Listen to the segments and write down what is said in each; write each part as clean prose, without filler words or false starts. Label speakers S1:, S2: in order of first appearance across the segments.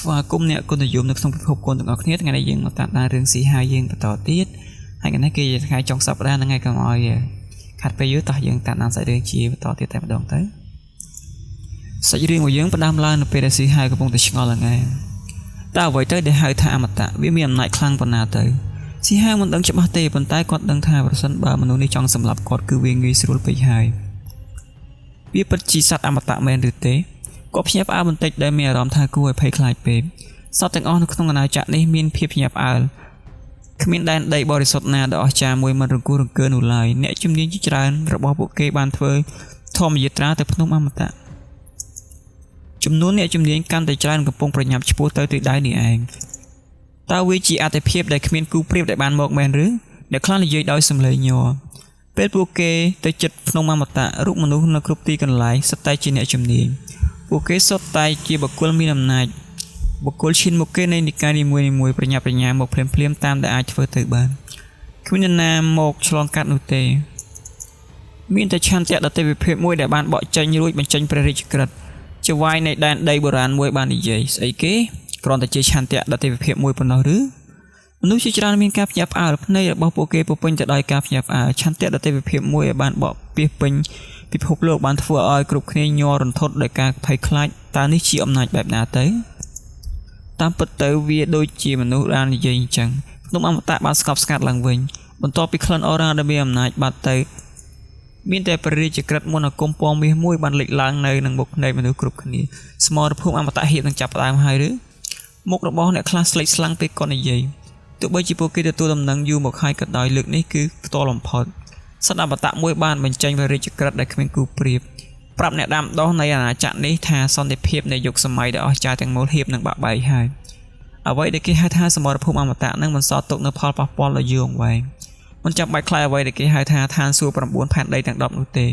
S1: វាគមន៍អ្នកគុណនិយមនៅក្នុងពិភពកូនទាំងអស់គ្នាថ្ងៃនេះយើងមកតាមដានរឿងស៊ីហើយយើងបន្តទៀតហើយថ្ងៃនេះគេថ្ងៃចុងសប្តាហ៍ហ្នឹងហើយកុំឲ្យខាត់ពេលយូរតោះយើងតាមដានសាច់រឿងជាបន្តទៀតតែម្ដងទៅសាច់រឿងរបស់យើងផ្ដើមឡើងនៅពេលដែលស៊ីហើយកំពុងតែឆ្ងល់ហ្នឹងឯងតើអ្វីទៅដែលហៅថាអមតៈវាមានអំណាចខ្លាំងប៉ុណ្ណាទៅស៊ីហើយមិនដឹងច្បាស់ទេប៉ុន្តែគាត់ដឹងថាប្រសិនបើមនុស្សនេះចង់សម្លាប់គាត់គឺវាងាយស្រួលពេកហើយវាពិតជាសត្វអមតៈមែនឬទេគាត់ភ្ញាក់ផ្អើលបន្តិចដែលមានអារម្មណ៍ថាគួរឲ្យភ័យខ្លាចពេកសត្វទាំងអស់នៅក្នុងអាណាចក្រនេះមានភាពភ្ញាក់ផ្អើលគ្មានដែនដីបរិសុទ្ធណាដ៏អស្ចារ្យមួយមិនរង្គោះរង្គើនោះឡើយអ្នកជំនាញជាច្រើនរបស់ពួកគេបានធ្វើធម្មយាត្រាទៅភ្នំអមតៈចំនួនអ្នកជំនាញកាន់តែច្រើនកំពុងប្រញាប់ឆ្ពោះទៅទិសដៅនេះឯងតើវាជាអតិភិបដែលគ្មានគូប្រៀបដែលបានមកមែនឬអ្នកខ្លះនិយាយដោយសម្លេងញ័រពេលពួកគេទៅជិតភ្នំអមតៈរូបមនុស្សនៅគ្រប់ទីកន្លែងសុទ្ធតែជាអ្នកជំនាញពួកគេសុទ្ធតែជាបុគ្គលមានអំណាចបុគ្គលឈានមុខគេនៃនិកាយនីមួយៗប្រញាប់ប្រញាល់មកភ្លាមៗតាមដែលអាចធ្វើទៅបានគ្មាននរណាមកឆ្លងកាត់នោះទេមានតែឆន្ទៈដទៃវិភាពមួយដែលបានបកចេញរួចបញ្ចេញព្រះរាជក្រឹត្យចវាយនៃដែនដីបុរាណមួយបាននិយាយស្អីគេគ្រាន់តែជាឆន្ទៈដទៃវិភាពមួយប៉ុណ្ណោះឬមនុស្សជាច្រើនមានការភ្ញាក់ផ្អើលភ្នែករបស់ពួកគេពោពេញទៅដោយការភ្ញាក់ផ្អើលឆន្ទៈដទៃវិភាពមួយដែលបានបកពីពេញពិភពលោកបានធ្វើឲ្យគ្រប់គ្នាញ័ររន្ធត់ដោយការភ័យខ្លាចតើនេះជាអំណាចបែបណាទៅតាមពិតទៅវាដូចជាមនុស្សបាននិយាយអញ្ចឹងភ្នំអមតៈបានស្កប់ស្កាត់ឡើងវិញបន្ទាប់ពីក្លិនអរ៉ាដែលមានអំណាចបាត់ទៅមានតែព្រះរាជក្រឹត្យមន្តអាគមពណ៌មាសមួយបានលេចឡើងនៅនឹងមុខភ្នែកមនុស្សគ្រប់គ្នាស្មរភូមិអមតៈហៀបនឹងចាប់ផ្ដើមហើយឬមុខរបស់អ្នកខ្លះស្លេកស្លាំងពេលគាត់និយាយទោះបីជាពួកគេទទួលដំណឹងយូរមកហើយក៏ដោយលើកនេះគឺផ្ទាល់បំផុតសត្វអមតៈមួយបានបញ្ចេញព្រះរាជក្រឹត្យដែលគ្មានគូប្រៀបប្រាប់អ្នកដាំដុះនៃអាណាចក្រនេះថាសន្តិភាពនៃយុគសម័យដ៏អស្ចារ្យទាំងមូលហៀបនឹងបាក់បែកហើយអ្វីដែលគេហៅថាសមរភូមិអមតៈនឹងបន្សល់ទុកនូវផលប៉ះពាល់ដ៏យូរអង្វែងមិនចាំបាច់ខ្លាចអ្វីដែលគេហៅថាឋានសួគ៌9ផែនដីទាំង10នោះទេ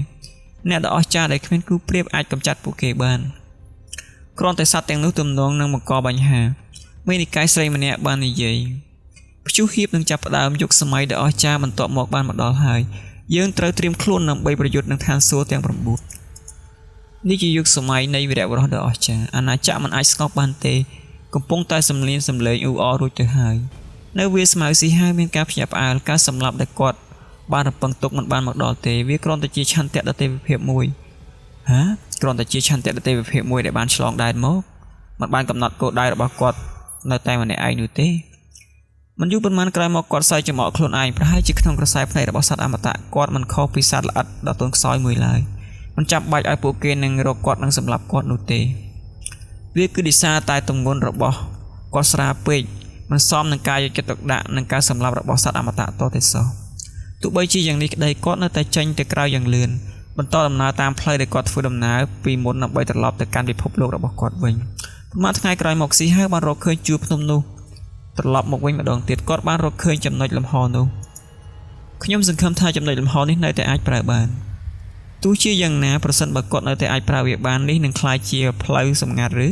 S1: អ្នកដ៏អស្ចារ្យដែលគ្មានគូប្រៀបអាចកម្ចាត់ពួកគេបានគ្រាន់តែសត្វទាំងនោះទំនងនឹងបង្កបញ្ហាមេនិកាយស្រីម្នាក់បាននិយាយព្យុះហៀបនឹងចាប់ផ្ដើមយុគសម័យដ៏អស្ចារ្យបន្ទាប់មកបានមកដល់ហើយយើងត្រូវត្រៀមខ្លួនដើម្បីប្រយុទ្ធនឹងឋានសួគ៌ទាំង9នេះជាយុគសម័យនៃវីរបុរសដ៏អស្ចារ្យអាណាចក្រមិនអាចស្ងប់បានទេកំពុងតែសំលៀនសំលេងអ៊ូអររួចទៅហើយនៅវាស្មៅស៊ីហើយមានការភ្ញាក់ផ្អើលការសម្លាប់ដែលគាត់បានរំពឹងទុកមិនបានមកដល់ទេវាគ្រាន់តែជាឆន្ទៈដទៃវិភាពមួយហាគ្រាន់តែជាឆន្ទៈដទៃវិភាពមួយដែលបានឆ្លងដែនមកមិនបានកំណត់គោលដៅរបស់គាត់នៅតែម្នាក់ឯងនោះទេមិនយូរប៉ុន្មានក្រោយមកគាត់សើចចំអកខ្លួនឯងប្រហែលជាក្នុងក្រសែភ្នែករបស់សត្វអមតៈគាត់មិនខុសពីសត្វល្អិតដ៏ទន់ខ្សោយមួយឡើយមិនចាំបាច់ឲ្យពួកគេនឹងរកគាត់នឹងសម្លាប់គាត់នោះទេវាគឺដោយសារតែទម្ងន់របស់គាត់ស្រាលពេកមិនសមនឹងការយកចិត្តទុកដាក់និងការសម្លាប់របស់សត្វអមតៈតទេសោះទោះបីជាយ៉ាងនេះក្តីគាត់នៅតែចេញទៅក្រៅយ៉ាងលឿនបន្តដំណើរតាមផ្លូវដែលគាត់ធ្វើដំណើរពីមុនដើម្បីត្រឡប់ទៅកាន់ពិភពលោករបស់គាត់វិញប្រហែលថ្ងៃក្រោយមកស៊ីហើយបានរកឃើញជួរភ្នំនោះត្រឡប់មកវិញម្ដងទៀតគាត់បានរកឃើញចំណុចលំហនោះខ្ញុំសង្ឃឹមថាចំណុចលំហនេះនៅតែអាចប្រើបានទោះជាយ៉ាងណាប្រសិនបើគាត់នៅតែអាចប្រើវាបាននេះនឹងក្លាយជាផ្លូវសម្ងាត់ឬ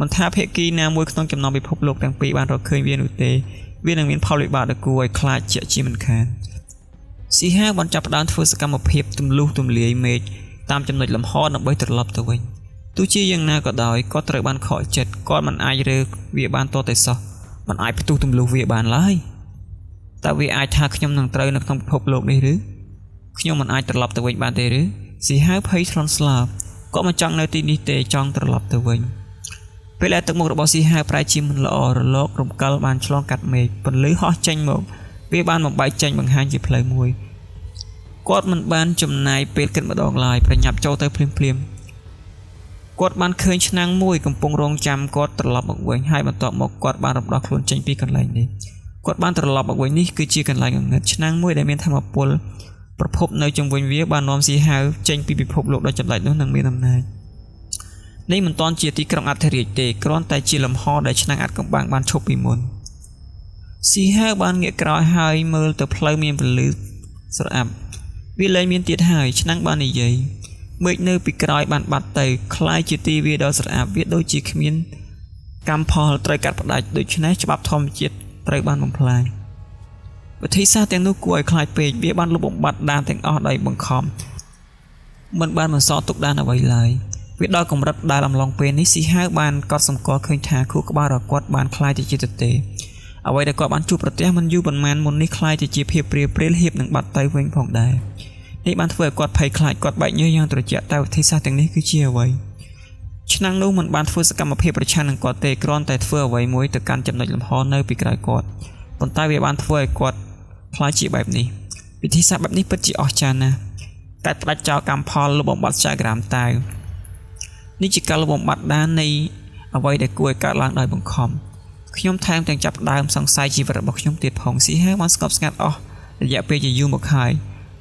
S1: មិនថាភាគីណាមួយក្នុងចំណោមពិភពលោកទាំងពីរបានរកឃើញវានោះទេវានឹងមានផលវិបាកដ៏គួរឲ្យខ្លាចជាក់ជាមិនខានស៊ីហាបានចាប់ផ្ដើមធ្វើសកម្មភាពទម្លុះទម្លាយមេឃតាមចំណុចលំហដើម្បីត្រឡប់ទៅវិញទោះជាយ៉ាងណាក៏ដោយគាត់ត្រូវបានខកចិត្តគាត់មិនអាចរើវាបានតតែសោះមិនអាចផ្ទុះទម្លុះវាបានឡើយតើវាអាចថាខ្ញុំនឹងត្រូវនៅក្នុងពិភពលោកនេះឬខ្ញុំមិនអាចត្រឡប់ទៅវិញបានទេឬស៊ីហាភ័យស្លន់ស្លោគាត់មិនចង់នៅទីនេះទេចង់ត្រឡប់ទៅវិញពេលដែលទឹកមុខរបស់ស៊ីហាប្រែជាមិនល្អរលករំកិលបានឆ្លងកាត់មេឃពន្លឺហោះចេញមកវាបានបំបែកចេញបង្ហាញជាផ្លូវមួយគាត់មិនបានចំណាយពេលគិតម្ដងឡើយប្រញាប់ចូលទៅភ្លាមភ្លាមគាត់បានឃើញឆ្នាំងមួយកំពុងរងចាំគាត់ត្រឡប់មកវិញហើយបន្ទាប់មកគាត់បានរំដោះខ្លួនចេញពីកន្លែងនេះគាត់បានត្រឡប់មកវិញនេះគឺជាកន្លែងងងឹតឆ្នាំងមួយដែលមានធម៌ពលប្រភពនៅជុំវិញវាបាននាំស៊ីហាវចេញពីពិភពលោកដ៏ចម្លែកនោះនឹងមានអំណាចនេះមិនទាន់ជាទីក្រុងអធិរាជទេគ្រាន់តែជាលំហដែលឆ្នាំងអាត់កំបាំងបានឈប់ពីមុនស៊ីហាវបានងាកក្រោយហើយមើលទៅផ្លូវមានពន្លឺស្រអាប់វាលែងមានទៀតហើយឆ្នាំងបាននិយាយមេឃនៅពីក្រោយបានបាត់ទៅคล้ายជាទីវាដ៏ស្រអាប់វាដូចជាគ្មានកម្មផលត្រូវកាត់ផ្ដាច់ដូច្នេះច្បាប់ធម្មជាតិត្រូវបានបំផ្លាញវិធីសាស្ត្រទាំងនោះគួរឲ្យខ្លាចពេកវាបានលុបបំបាត់ដានទាំងអស់ដោយបង្ខំមិនបានបន្សល់ទុកដានអ្វីឡើយ វាដល់កម្រិតដែលអំឡុងពេលនេះស៊ីហាវបានកត់សម្គាល់ឃើញថាខួរក្បាលរបស់គាត់បានក្លាយទៅជាទទេអ្វីដែលគាត់បានជួបប្រទះមិនយូរប៉ុន្មានមុននេះក្លាយទៅជាភាពព្រាលព្រាលហៀបនឹងបាត់ទៅវិញផងដែរនេះបានធ្វើឲ្យគាត់ភ័យខ្លាចគាត់បែកញើសយ៉ាងត្រជាក់តើវិធីសាស្ត្រទាំងនេះគឺជាអ្វីឆ្នាំងនោះមិនបានធ្វើសកម្មភាពប្រឆាំងនឹងគាត់ទេគ្រាន់តែធ្វើអ្វីមួយទៅកាន់ចំណុចលំហនៅពីក្រោយគាត់ប៉ុន្តែវាបានធ្វើឲ្យគាត់ក្លាយជាបែបនេះវិធីសាស្ត្របែបនេះពិតជាអស្ចារ្យណាស់តែផ្ដាច់ចោលកម្មផលលុបបំបាត់ចាក្រាមតាវនេះជាការលុបបំបាត់ដាននៃអ្វីដែលគួរឲ្យកើតឡើងដោយបង្ខំខ្ញុំថែមទាំងចាប់ផ្ដើមសង្ស័យជីវិតរបស់ខ្ញុំទៀតផងស៊ីហាវបានស្ងប់ស្ងាត់អស់រយៈពេលជាយូរមកហើយ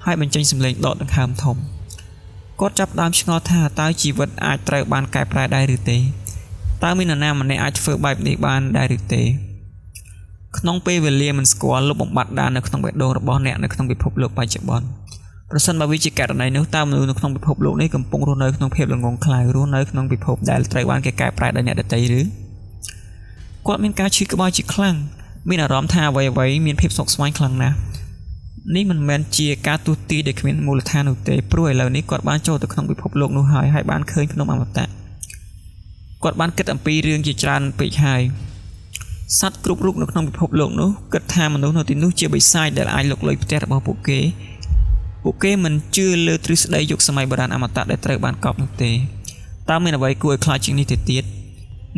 S1: ហើយបញ្ចេញសម្លេងដកដង្ហើមធំគាត់ចាប់ផ្ដើមឆ្ងល់ថាតើជីវិតអាចត្រូវបានកែប្រែដែរឬទេតើមាននរណាម្នាក់អាចធ្វើបែបនេះបានដែរឬទេក្នុងពេលវេលាមិនស្គាល់លុបបំបាត់ដាននៅក្នុងបេះដូងរបស់អ្នកនៅក្នុងពិភពលោកបច្ចុប្បន្នប្រសិនបើវាជាករណីនោះតើមនុស្សនៅក្នុងពិភពលោកនេះកំពុងរស់នៅក្នុងភាពល្ងង់ខ្លៅរស់នៅក្នុងពិភពដែលត្រូវបានគេកែប្រែដោយអ្នកដទៃឬគាត់មានការឈឺក្បាលជាខ្លាំងមានអារម្មណ៍ថាអ្វីៗមានភាពស្មុគស្មាញខ្លាំងណាស់នេះមិនមែនជាការទស្សន៍ទាយដែលគ្មានមូលដ្ឋាននោះទេព្រោះឥឡូវនេះគាត់បានចូលទៅក្នុងពិភពលោកនោះហើយហើយបានឃើញភ្នំអមតៈគាត់បានគិតអំពីរឿងជាច្រើនពេកហើយសត្វគ្រប់រូបនៅក្នុងពិភពលោកនោះគិតថាមនុស្សនៅទីនោះជាបិសាចដែលអាចលុកលុយផ្ទះរបស់ពួកគេពួកគេមិនជឿលើទ្រឹស្ដីយុគសម័យបុរាណអមតៈដែលត្រូវបានកប់នោះទេតើមានអ្វីគួរឲ្យខ្លាចជាងនេះទៅទៀត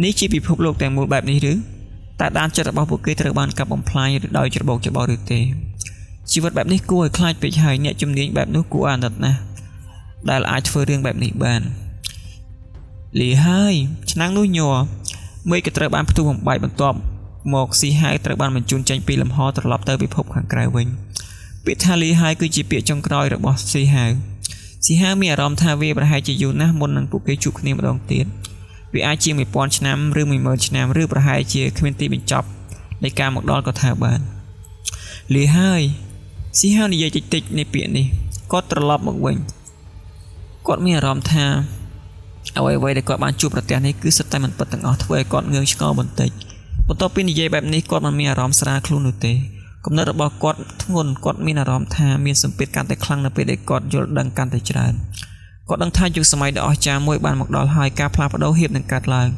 S1: នេះជាពិភពលោកទាំងមូលបែបនេះឬតើដានចិត្តរបស់ពួកគេត្រូវបានកាប់បំផ្លាញឬដោយច្របូកច្របល់ឬទេជីវិតបែបនេះគួរឲ្យខ្លាចពេកហើយអ្នកជំនាញបែបនោះគួរអាណិតណាស់ដែលអាចធ្វើរឿងបែបនេះបានលីហើយឆ្នាំងនោះញ័រមេឃក៏ត្រូវបានផ្ទុះបំបែកបន្ទាប់មកស៊ីហាវត្រូវបានបញ្ជូនចេញពីលំហត្រឡប់ទៅពិភពខាងក្រៅវិញពាក្យថាលីហើយគឺជាពាក្យចុងក្រោយរបស់ស៊ីហាវស៊ីហាវមានអារម្មណ៍ថាវាប្រហែលជាយូរណាស់មុននឹងពួកគេជួបគ្នាម្ដងទៀតវាអាចជាង1000ឆ្នាំឬ10000ឆ្នាំឬប្រហែលជាគ្មានទីបញ្ចប់នៃការមកដល់ក៏ថាបានលីហើយស៊ីហាវនិយាយតិចតិចនៃពាក្យនេះគាត់ត្រឡប់មកវិញគាត់មានអារម្មណ៍ថាអ្វីៗដែលគាត់បានជួបប្រទះនេះគឺសុទ្ធតែមិនពិតទាំងអស់ធ្វើឲ្យគាត់ងឿងឆ្ងល់បន្តិចបន្ទាប់ពីនិយាយបែបនេះគាត់មិនមានអារម្មណ៍ស្រាលខ្លួននោះទេគំនិតរបស់គាត់ធ្ងន់គាត់មានអារម្មណ៍ថាមានសម្ពាធកាន់តែខ្លាំងនៅពេលដែលគាត់យល់ដឹងកាន់តែច្រើនគាត់ដឹងថាយុគសម័យដ៏អស្ចារ្យមួយបានមកដល់ហើយការផ្លាស់ប្ដូរហៀបនឹងកើតឡើង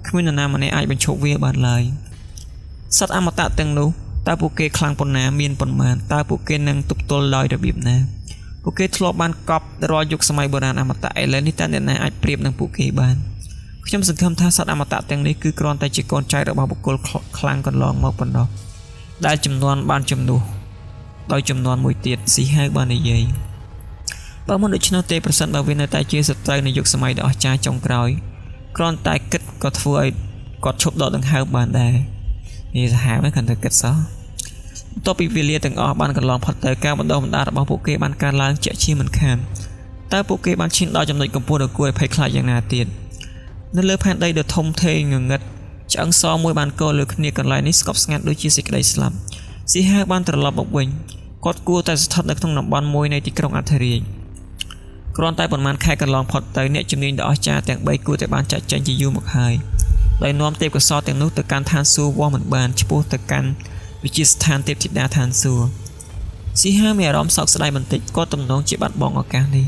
S1: គ្មាននរណាម្នាក់អាចបញ្ឈប់វាបានឡើយសត្វអមតៈទាំងនោះតើពួកគេខ្លាំងប៉ុណ្ណាមានប៉ុន្មានតើពួកគេនឹងទប់ទល់ដោយរបៀបណាពួកគេធ្លាប់បានកប់រាល់យុគសម័យបុរាណអមតៈឥឡូវនេះតើអ្នកណាអាចប្រៀបនឹងពួកគេបានខ្ញុំសង្ឃឹមថាសត្វអមតៈទាំងនេះគឺគ្រាន់តែជាកូនចៅរបស់បុគ្គលខ្លាំងកន្លងមកប៉ុណ្ណោះដែលចំនួនបានជំនួសដោយចំនួនមួយទៀតស៊ីហាវបាននិយាយបើមិនដូច្នោះទេប្រសិនបើវានៅតែជាសត្រូវនៃយុគសម័យដ៏អស្ចារ្យចុងក្រោយគ្រាន់តែគិតក៏ធ្វើឲ្យគាត់ឈប់ដកដង្ហើមបានដែរនេះសាហាវណាស់គ្រាន់តែគិតសោះបន្ទាប់ពីវេលាទាំងអស់បានកន្លងផុតទៅការបណ្ដុះបណ្ដាលរបស់ពួកគេបានកើនឡើងជាក់ជាមិនខានតើពួកគេបានឈានដល់ចំណុចកំពូលដ៏គួរឲ្យភ័យខ្លាចយ៉ាងណាទៀតនៅលើផែនដីដ៏ធំធេងងងឹតឆ្អឹងសមួយបានកលើគ្នាកន្លែងនេះស្កប់ស្ងាត់ដូចជាសេចក្តីស្លាប់ស៊ីហាវបានត្រឡប់មកវិញគាត់គួរតែស្ថិតនៅក្នុងតំបន់មួយនៃទីក្រុងអធិរាជគ្រាន់តែប៉ុន្មានខែកន្លងផុតទៅអ្នកជំនាញដ៏អស្ចារ្យទាំង3គួរតែបានចាក់ចែងជាយូរមកហើយដោយនាំទេពកោសល្យទាំងនោះទៅកាន់ឋានសួគ៌វាស់មិនបានឆ្ពោះទៅកាន់វិជាស្ថានទេពធីតាឋានសួគ៌ស៊ីហាវមានអារម្មណ៍សោកស្ដាយបន្តិចគាត់ទំនងជាបាត់បង់ឱកាសនេះ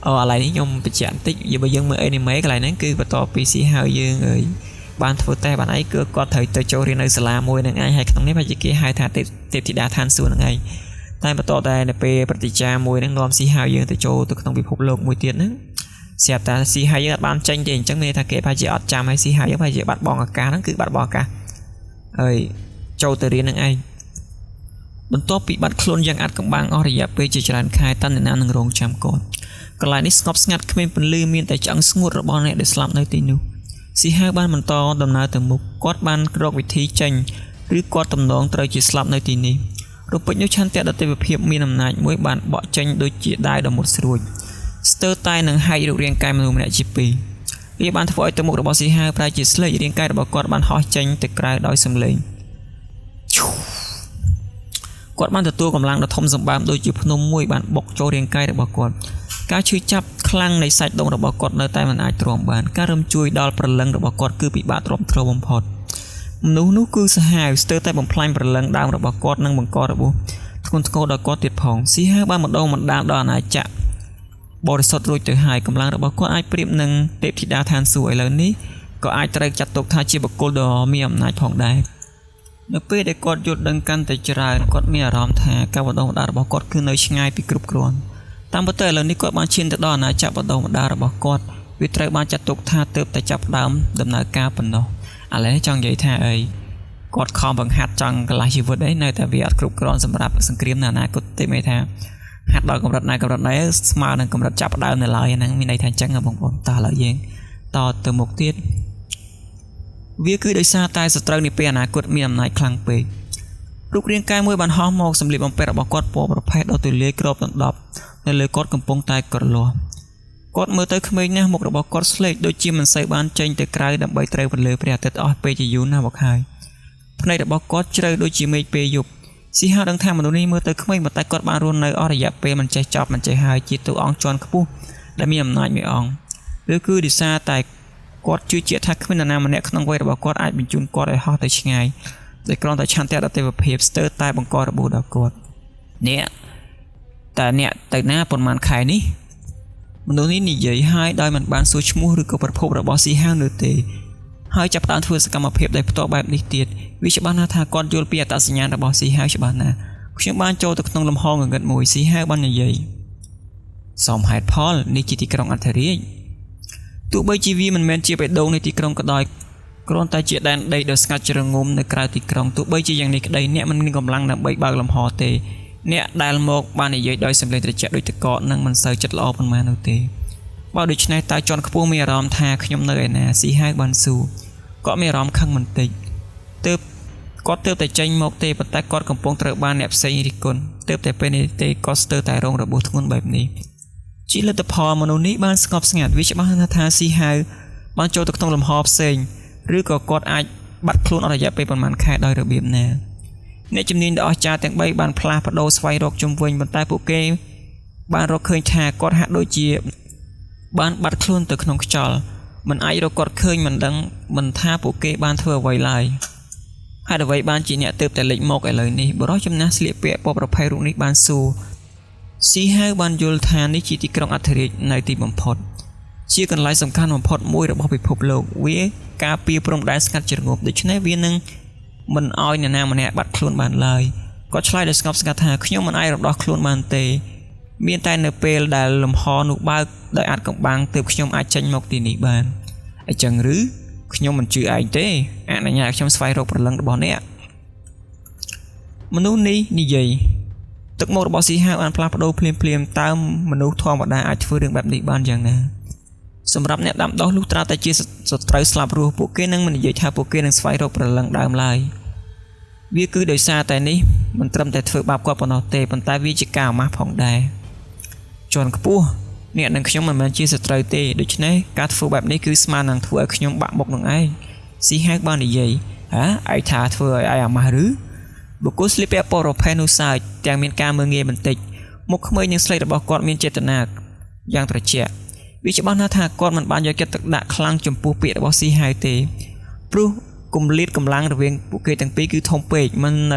S1: អូឥឡូវនេះខ្ញុំបញ្ជាក់បន្តិចបើយើងមើលអេនីមេកន្លែងហ្នឹងគឺបន្ទាប់ពីស៊ីហាវយើងអើយបានធ្វើតេស្តបានអីគឺគាត់ត្រូវទៅចូលរៀននៅសាលាមួយនឹងឯងហើយក្នុងនេះប្រហែលជាគេហៅថាទេពធីតាឋានសួគ៌នឹងឯងតែបន្តតែនៅពេលប្រតិចាមួយហ្នឹងនាំស៊ីហាវយើងទៅចូលទៅក្នុងពិភពលោកមួយទៀតហ្នឹងស្រាប់តែស៊ីហាវយើងអត់បានចេញទេអញ្ចឹងមានន័យថាគេប្រហែលជាអត់ចាំហើយស៊ីហាវយើងប្រហែលជាបាត់បង់ឱកាសហ្នឹងគឺបាត់បង់ឱកាសហើយចូលទៅរៀននឹងឯងបន្ទាប់ពីបាត់ខ្លួនយ៉ាងអាត់កំបាំងអស់រយៈពេលជាច្រើនខែតើអ្នកណានឹងរងចាំគាត់កន្លែងនេះស្ងប់ស្ងាត់គ្មានពន្លឺមានតែឆ្អឹងស្ងួតរបស់អ្នកដែលស្លាប់នៅទីនោះស៊ីហាវបានបន្តដំណើរទៅមុខគាត់បានរកវិធីចេញឬគាត់ទំនងត្រូវជាស្លាប់នៅទីនេះរូបពេជ្រនោះឆន្ទៈដទៃភាពមានអំណាចមួយបានបក់ចេញដូចជាដាវដ៏មុតស្រួចស្ទើរតែនឹងហែករូបរាងកាយមនុស្សម្នាក់ជាពីរវាបានធ្វើឲ្យទឹកមុខរបស់ស៊ីហាវប្រែជាស្លេករាងកាយរបស់គាត់បានហោះចេញទៅក្រៅដោយសំឡេងគាត់បានទទួលកម្លាំងដ៏ធំសម្បើមដូចជាភ្នំមួយបានបុកចូលរាងកាយរបស់គាត់ការឈឺចាប់ខ្លាំងនៃសាច់ដុំរបស់គាត់នៅតែមិនអាចទ្រាំបានការរំជួយដល់ព្រលឹងរបស់គាត់គឺពិបាកទ្រាំទ្របំផុតមនុស្សនោះគឺសាហាវស្ទើរតែបំផ្លាញព្រលឹងដើមរបស់គាត់និងបង្ករបួសធ្ងន់ធ្ងរដល់គាត់ទៀតផងស៊ីហាវបានបណ្ដុះបណ្ដាលដល់អាណាចក្រ បរិសុទ្ធរួចទៅហើយកម្លាំងរបស់គាត់អាចប្រៀបនឹងទេពធីតាឋានសួគ៌ឥឡូវនេះក៏អាចត្រូវចាត់ទុកថាជាបុគ្គលដ៏មានអំណាចផងដែរនៅពេលដែលគាត់យល់ដឹងកាន់តែច្រើនគាត់មានអារម្មណ៍ថាការបណ្ដុះបណ្ដាលរបស់គាត់គឺនៅឆ្ងាយពីគ្រប់គ្រាន់តាមពិតទៅឥឡូវនេះគាត់បានឈានទៅដល់អាណាចក្របណ្ដុះបណ្ដាលរបស់គាត់វាត្រូវបានចាត់ទុកថាទើបតែចាប់ផ្ដើមដំណើរការប៉ុណ្ណោះឥឡូវនេះចង់និយាយថាអីគាត់ខំបង្ហាត់ចង់កន្លះជីវិតអីនៅតែវាអត់គ្រប់គ្រាន់សម្រាប់សង្គ្រាមនៅអនាគតទេមានន័យថាហាត់ដល់កម្រិតណាកម្រិតណីស្មើនឹងកម្រិតចាប់ផ្ដើមនៅឡើយហ្នឹងមានន័យថាអញ្ចឹងបងប្អូនតោះឥឡូវយើងតទៅមុខទៀតវាគឺដោយសារតែសត្រូវនាពេលអនាគតមានអំណាចខ្លាំងពេករូបរាងកាយមួយបានហោះមកសម្លៀកបំពាក់របស់គាត់ពណ៌ប្រផេះដ៏ទូលាយគ្របដណ្ដប់នៅលើគាត់កំពុងតែក្រលាស់គាត់មើលទៅក្មេងណាស់មុខរបស់គាត់ស្លេកដូចជាមិនសូវបានចេញទៅក្រៅដើម្បីត្រូវពន្លឺព្រះអាទិត្យអស់ពេលជាយូរណាស់មកហើយភ្នែករបស់គាត់ជ្រៅដូចជាមេឃពេលយប់ស៊ីហៅដឹងថាមនុស្សនេះមើលទៅក្មេងប៉ុន្តែគាត់បានរស់នៅអស់រយៈពេលមិនចេះចប់មិនចេះហើយជាតួអង្គជាន់ខ្ពស់ដែលមានអំណាចមួយអង្គឬគឺដោយសារតែគាត់ជឿជាក់ថាគ្មាននរណាម្នាក់ក្នុងវ័យរបស់គាត់អាចបញ្ជូនគាត់ឲ្យហោះទៅឆ្ងាយដោយគ្រាន់តែឆន្ទៈដទៃភាពស្ទើរតែបង្ករបួសដល់គាត់អ្នកតើអ្នកទៅណាប៉ុន្មានខែនេះមនុស្សនេះនិយាយហើយដោយមិនបានសួរឈ្មោះឬក៏ប្រភពរបស់ស៊ីហាវនោះទេហើយចាប់ផ្ដើមធ្វើសកម្មភាពដោយផ្ទាល់បែបនេះទៀតវាច្បាស់ណាស់ថាគាត់យល់ពីអត្តសញ្ញាណរបស់ស៊ីហាវច្បាស់ណាស់ខ្ញុំបានចូលទៅក្នុងលំហងងឹតមួយស៊ីហាវបាននិយាយសមហេតុផលនេះជាទីក្រុងអធិរាជទោះបីជាវាមិនមែនជាបេះដូងនៃទីក្រុងក៏ដោយគ្រាន់តែជាដែនដីដ៏ស្ងាត់ជ្រងំនៅក្រៅទីក្រុងទោះបីជាយ៉ាងនេះក្តីអ្នកមិនមានកម្លាំងដើម្បីបើកលំហទេអ្នកដែលមកបាននិយាយដោយសម្លេងត្រជាក់ដូចទឹកកកនិងមិនសូវចិត្តល្អប៉ុន្មាននោះទេបើដូច្នេះតើជាន់ខ្ពស់មានអារម្មណ៍ថាខ្ញុំនៅឯណាស៊ីហាវបានសួរគាត់មានអារម្មណ៍ខឹងបន្តិចទើបគាត់ទើបតែចេញមកទេប៉ុន្តែគាត់កំពុងត្រូវបានអ្នកផ្សេងរិះគន់ទើបតែពេលនេះទេគាត់ស្ទើរតែរងរបួសធ្ងន់បែបនេះជាលទ្ធផលមនុស្សនេះបានស្ងប់ស្ងាត់វាច្បាស់ណាស់ថាស៊ីហាវបានចូលទៅក្នុងលំហផ្សេងឬក៏គាត់អាចបាត់ខ្លួនអស់រយៈពេលប្រហែលខែដោយរបៀបណាអ្នកជំនាញដ៏អស្ចារ្យទាំង3បានផ្លាស់ប្ដូរស្វែងរកជុំវិញប៉ុន្តែពួកគេបានរកឃើញថាគាត់ហាក់ដូចជាបានបាត់ខ្លួនទៅក្នុងខ្យល់មិនអាចរកគាត់ឃើញមិនដឹងមិនថាពួកគេបានធ្វើអ្វីឡើយហេតុអ្វីបានជាអ្នកទើបតែលេចមកឥឡូវនេះបុរសចំណាស់ស្លៀកពាក់ពណ៌ប្រផេះរូបនេះបានសួរស៊ីហាវបានយល់ថានេះជាទីក្រុងអធិរាជនៅទីបំផុតជាកន្លែងសំខាន់បំផុតមួយរបស់ពិភពលោកវាការពារព្រំដែនស្ងាត់ជ្រងំដូច្នេះវានឹងមិនឲ្យនរណាម្នាក់បាត់ខ្លួនបានឡើយគាត់ឆ្លើយដោយស្ងប់ស្ងាត់ថាខ្ញុំមិនអាចរំដោះខ្លួនបានទេមានតែនៅពេលដែលលំហនោះបើកដោយអាចកំបាំងទើបខ្ញុំអាចចេញមកទីនេះបានអញ្ចឹងឬខ្ញុំមិនជឿឯងទេអនុញ្ញាតឲ្យខ្ញុំស្វែងរកព្រលឹងរបស់អ្នកមនុស្សនេះនិយាយទឹកមុខរបស់ស៊ីហាវបានផ្លាស់ប្ដូរភ្លាមៗតើមនុស្សធម្មតាអាចធ្វើរឿងបែបនេះបានយ៉ាងណាសម្រាប់អ្នកដាំដុះលុះត្រាតែជាសត្រូវស្លាប់រស់ពួកគេនឹងមិននិយាយថាពួកគេនឹងស្វែងរកព្រលឹងដើមឡើយវាគឺដោយសារតែនេះមិនត្រឹមតែធ្វើបាបគាត់ប៉ុណ្ណោះទេប៉ុន្តែវាជាការអាម៉ាស់ផងដែរជាន់ខ្ពស់អ្នកនិងខ្ញុំមិនមែនជាសត្រូវទេដូច្នេះការធ្វើបែបនេះគឺស្មើនឹងធ្វើឲ្យខ្ញុំបាក់មុខនឹងឯងស៊ីហាវបាននិយាយហ៎ឯងថាធ្វើឲ្យឯងអាម៉ាស់ឬបុគ្គលស្លៀកពាក់ពណ៌រផេះនោះសើចទាំងមានការមើលងាយបន្តិចមុខក្មេងនិងស្លេករបស់គាត់មានចេតនាយ៉ាងត្រជាក់វាច្បាស់ណាស់ថាគាត់មិនបានយកចិត្តទុកដាក់ខ្លាំងចំពោះពាក្យរបស់ស៊ីហាវទេព្រោះគម្លាតកម្លាំងរវាងពួកគេទាំងពីរគឺធំពេក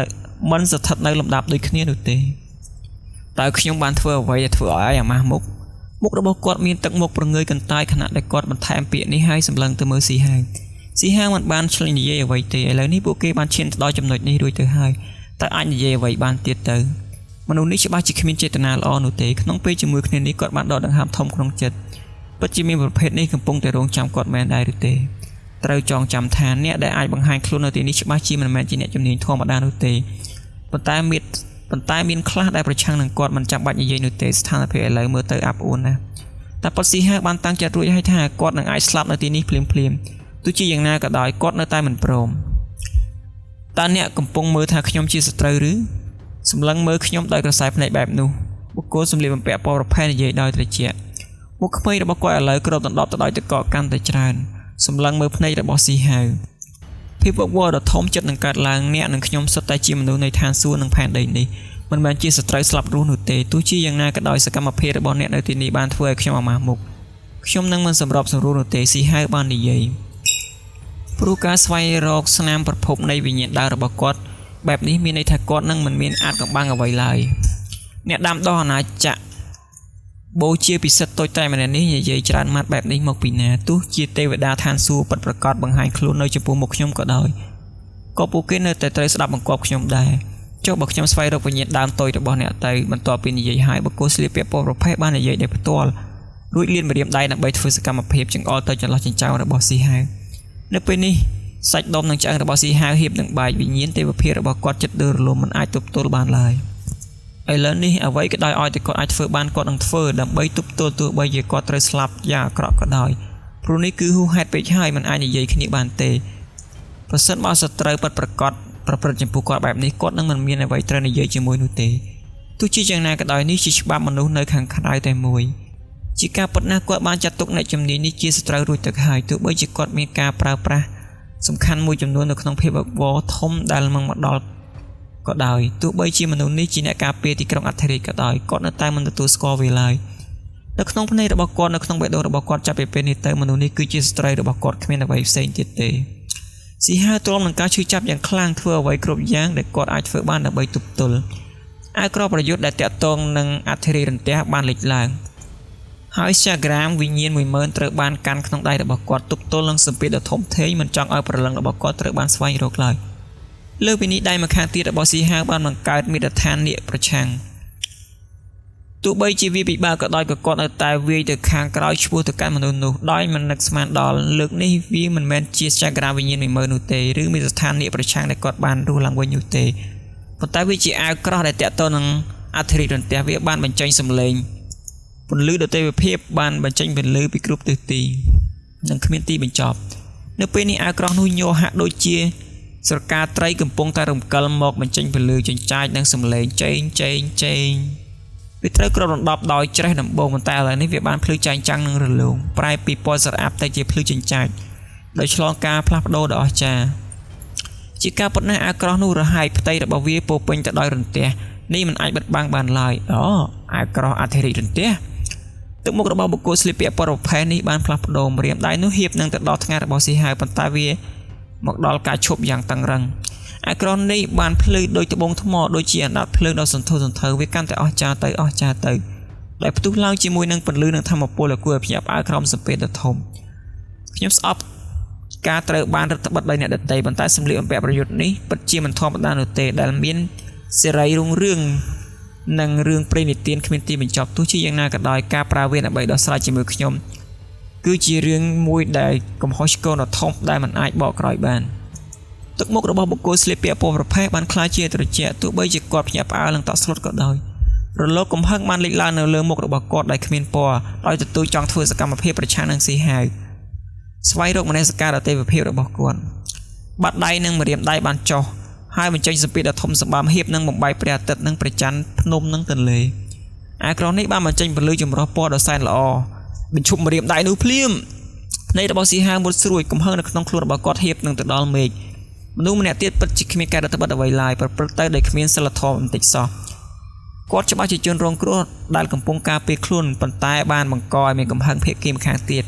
S1: មិនស្ថិតនៅលំដាប់ដូចគ្នានោះទេតើខ្ញុំបានធ្វើអ្វីដែលធ្វើឲ្យឯងអាម៉ាស់មុខមុខរបស់គាត់មានទឹកមុខប្រងើយកន្តើយខណៈដែលគាត់បន្ថែមពាក្យនេះហើយសម្លឹងទៅមើលស៊ីហាវស៊ីហាវមិនបានឆ្លងនិយាយអ្វីទេឥឡូវនេះពួកគេបានឈានទៅដល់ចំណុចនេះរួចទៅហើយតើអាចនិយាយអ្វីបានទៀតទៅមនុស្សនេះច្បាស់ជាគ្មានចេតនាល្អនោះទេក្នុងពេលជាមួយគ្នានេះគាត់បានដកដង្ហើមធំក្នុងចិត្តពិតជាមានប្រភេទនេះកំពុងតែរងចាំគាត់មែនដែរឬទេត្រូវចងចាំថាអ្នកដែលអាចបង្ហាញខ្លួននៅទីនេះច្បាស់ជាមិនមែនជាអ្នកជំនាញធម្មតានោះទេប៉ុន្តែមានខ្លះដែលប្រឆាំងនឹងគាត់មិនចាំបាច់និយាយនោះទេស្ថានភាពឥឡូវមើលទៅអាប់អួរណាស់តែប៉ុតស៊ីហាវបានតាំងចិត្តរួចហើយថាគាត់នឹងអាចស្លាប់នៅទីនេះភ្លាមៗទោះជាយ៉ាងណាក៏ដោយគាត់នៅតែមិនព្រមតើអ្នកកំពុងមើលថាខ្ញុំជាសត្រូវឬសម្លឹងមើលខ្ញុំដោយក្រសែភ្នែកបែបនោះបុគ្គលសម្លៀកបំពាក់ពណ៌ប្រផេះនិយាយដោយត្រជាក់មុខក្មេងរបស់គាត់ឥឡូវគ្របដណ្ដប់ទៅដោយទឹកកកកាន់តែច្រើនសម្លឹងមើលភ្នែករបស់ស៊ីហាវភាពវឹកវរដ៏ធំចិត្តនឹងកើតឡើងអ្នកនិងខ្ញុំសុទ្ធតែជាមនុស្សនៃឋានសួគ៌និងផែនដីនេះមិនមែនជាសត្រូវស្លាប់រស់នោះទេទោះជាយ៉ាងណាក៏ដោយសកម្មភាពរបស់អ្នកនៅទីនេះបានធ្វើឲ្យខ្ញុំអាម៉ាស់មុខខ្ញុំនឹងមិនសម្របសម្រួលនោះទេស៊ីហាវបាននិយាយព្រោះការស្វែងរកស្នាមប្រភពនៃវិញ្ញាណដើមរបស់គាត់បែបនេះមានន័យថាគាត់នឹងមិនមានអាចកំបាំងអ្វីឡើយអ្នកដាំដុះអាណាចក្រ បូជាពិសិដ្ឋតូចតែម្នាក់នេះនិយាយច្រើនម៉ាត់បែបនេះមកពីណាទោះជាទេវតាឋានសួគ៌ពិតប្រាកដបង្ហាញខ្លួននៅចំពោះមុខខ្ញុំក៏ដោយក៏ពួកគេនៅតែត្រូវស្ដាប់បង្គាប់ខ្ញុំដែរចុះបើខ្ញុំស្វែងរកវិញ្ញាណដើមតូចរបស់អ្នកទៅបន្ទាប់ពីនិយាយហើយបុគ្គលស្លៀកពាក់ពណ៌ប្រផេះបាននិយាយដោយផ្ទាល់រួចលានម្រាមដៃដើម្បីធ្វើសកម្មភាពចង្អុលទៅចន្លោះចិញ្ចើមរបស់ស៊ីហាវនៅពេលនេះសាច់ដុំនិងឆ្អឹងរបស់ស៊ីហាវហៀបនឹងបែកវិញ្ញាណទេវភាពរបស់គាត់ចិត្តដឺរលំមិនអាចទប់ទល់បានឡើយឥឡូវនេះអ្វីក៏ដោយឲ្យតែគាត់អាចធ្វើបានគាត់នឹងធ្វើដើម្បីទប់ទល់ទោះបីជាគាត់ត្រូវស្លាប់យ៉ាងអាក្រក់ក៏ដោយព្រោះនេះគឺហួសហេតុពេកហើយមិនអាចនិយាយគ្នាបានទេប្រសិនបើសត្រូវពិតប្រាកដប្រព្រឹត្តចំពោះគាត់បែបនេះគាត់នឹងមិនមានអ្វីត្រូវនិយាយជាមួយនោះទេទោះជាយ៉ាងណាក៏ដោយនេះជាច្បាប់មនុស្សនៅខាងក្រៅតែមួយជាការពិតណាស់គាត់បានចាត់ទុកអ្នកជំនាញនេះជាសត្រូវរួចទៅហើយទោះបីជាគាត់មានការប្រើប្រាស់សំខាន់មួយចំនួននៅក្នុងភាពវឹកវរធំដែលនឹងមកដល់ក៏ដោយទោះបីជាមនុស្សនេះជាអ្នកការពារទីក្រុងអធិរាជក៏ដោយគាត់នៅតែមិនទទួលស្គាល់វាឡើយនៅក្នុងភ្នែករបស់គាត់នៅក្នុងបេះដូងរបស់គាត់ចាប់ពីពេលនេះទៅមនុស្សនេះគឺជាស្ត្រីរបស់គាត់គ្មានអ្វីផ្សេងទៀតទេស៊ីហាវទ្រាំនឹងការឈឺចាប់យ៉ាងខ្លាំងធ្វើអ្វីគ្រប់យ៉ាងដែលគាត់អាចធ្វើបានដើម្បីទប់ទល់អាវក្រោះប្រយុទ្ធដែលតាក់ទងនឹងអធិរាជរន្ទះបានលេចឡើងហើយសាក្រាមវិញ្ញាណ10000ត្រូវបានកាន់ក្នុងដៃរបស់គាត់ទប់ទល់នឹងសម្ពាធដ៏ធំធេងមិនចង់ឲ្យព្រលឹងរបស់គាត់ត្រូវបានស្វែងរកឡើយលើពីនេះដៃម្ខាងទៀតរបស់ស៊ីហាវបានបង្កើតមាត្រដ្ឋាននាគប្រឆាំងទោះបីជាវាពិបាកក៏ដោយក៏គាត់នៅតែវាយទៅខាងក្រោយឆ្ពោះទៅកាន់មនុស្សនោះដោយមិននឹកស្មានដល់លើកនេះវាមិនមែនជាចក្រាវិញ្ញាណ10000នោះទេឬមានស្ថាននាគប្រឆាំងដែលគាត់បានរស់ឡើងវិញនោះទេប៉ុន្តែវាជាអាវក្រោះដែលតាក់ទងនឹងអធិរាជរន្ទះវាបានបញ្ចេញសម្លេងពន្លឺដទៃភាពបានបញ្ចេញពន្លឺពីគ្រប់ទិសទីនិងគ្មានទីបញ្ចប់នៅពេលនេះអាវក្រោះនោះញ័រហាក់ដូចជាស្រកាត្រីកំពុងតែរំកិលមកបញ្ចេញពន្លឺចិញ្ចាចនិងសម្លេងចែងចែងចែងវាត្រូវគ្របដណ្ដប់ដោយច្រេះដំបូងប៉ុន្តែឥឡូវនេះវាបានភ្លឺចែងចាំងនិងរលោងប្រែពីពណ៌ស្រអាប់ទៅជាភ្លឺចិញ្ចាចដោយឆ្លងការផ្លាស់ប្ដូរដ៏អស្ចារ្យជាការពិតណាស់អាវក្រោះនោះរហែកផ្ទៃរបស់វាពោពេញទៅដោយរន្ទះនេះមិនអាចបិទបាំងបានឡើយអូអាវក្រោះអធិរាជរន្ទះទឹកមុខរបស់បុគ្គលស្លៀកពាក់ពណ៌ប្រផេះនេះបានផ្លាស់ប្ដូរម្រាមដៃនោះហៀបនឹងទៅដល់ថ្ងៃរបស់ស៊ីហាវប៉ុន្តែវាមកដល់ការឈប់យ៉ាងតឹងរឹងអាក្រនេះបានភ្លឺដូចត្បូងថ្មដូចជាអណ្ដាតភ្លើងដ៏សន្ធោសន្ធៅវាកាន់តែអស្ចារ្យទៅអស្ចារ្យទៅដែលផ្ទុះឡើងជាមួយនឹងពន្លឺនិងធម្មពលដ៏គួរឲ្យភ្ញាក់ផ្អើលក្រោមសម្ពាធដ៏ធំខ្ញុំស្អប់ការត្រូវបានរឹតបន្តឹងដោយអ្នកដទៃប៉ុន្តែសម្លៀកបំពាក់ប្រយុទ្ធនេះពិតជាមិនធម្មតានោះទេដែលមានសេរីរុងរឿងនិងរឿងព្រេងនិទានគ្មានទីបញ្ចប់ទោះជាយ៉ាងណាក៏ដោយការប្រើវាដើម្បីដោះស្រាយជាមួយខ្ញុំគឺជារឿងមួយដែលកំហុសឆ្គងដ៏ធំដែលមិនអាចបកក្រោយបានទឹកមុខរបស់បុគ្គលស្លៀកពាក់ពណ៌ប្រផេះបានក្លាយជាត្រជាក់ទោះបីជាគាត់ភ្ញាក់ផ្អើលនិងតក់ស្លុតក៏ដោយរលកកំហឹងបានលេចឡើងនៅលើមុខរបស់គាត់ដែលគ្មានពណ៌ដោយទទូចចង់ធ្វើសកម្មភាពប្រឆាំងនឹងស៊ីហាវស្វែងរកមនសិការដទៃភាពរបស់គាត់បាត់ដៃនិងម្រាមដៃបានចុះហើយបញ្ចេញសម្ពាធដ៏ធំសម្បើមហៀបនឹងបំបែកព្រះអាទិត្យនិងព្រះច័ន្ទភ្នំនិងទន្លេអាក្រនេះបានបញ្ចេញពន្លឺចម្រុះពណ៌ដ៏សែនល្អបញ្ឈប់ម្រាមដៃនោះភ្លាមភ្នែករបស់ស៊ីហាវមុតស្រួចកំហឹងនៅក្នុងខ្លួនរបស់គាត់ហៀបនឹងទៅដល់មេឃមនុស្សម្នាក់ទៀតពិតជាគ្មានការរដ្ឋបិទអ្វីឡើយប្រព្រឹត្តទៅដោយគ្មានសិលធម៌បន្តិចសោះគាត់ច្បាស់ជាជនរងគ្រោះដែលកំពុងការពារខ្លួនប៉ុន្តែបានបង្កឲ្យមានកំហឹងភាគីម្ខាងទៀត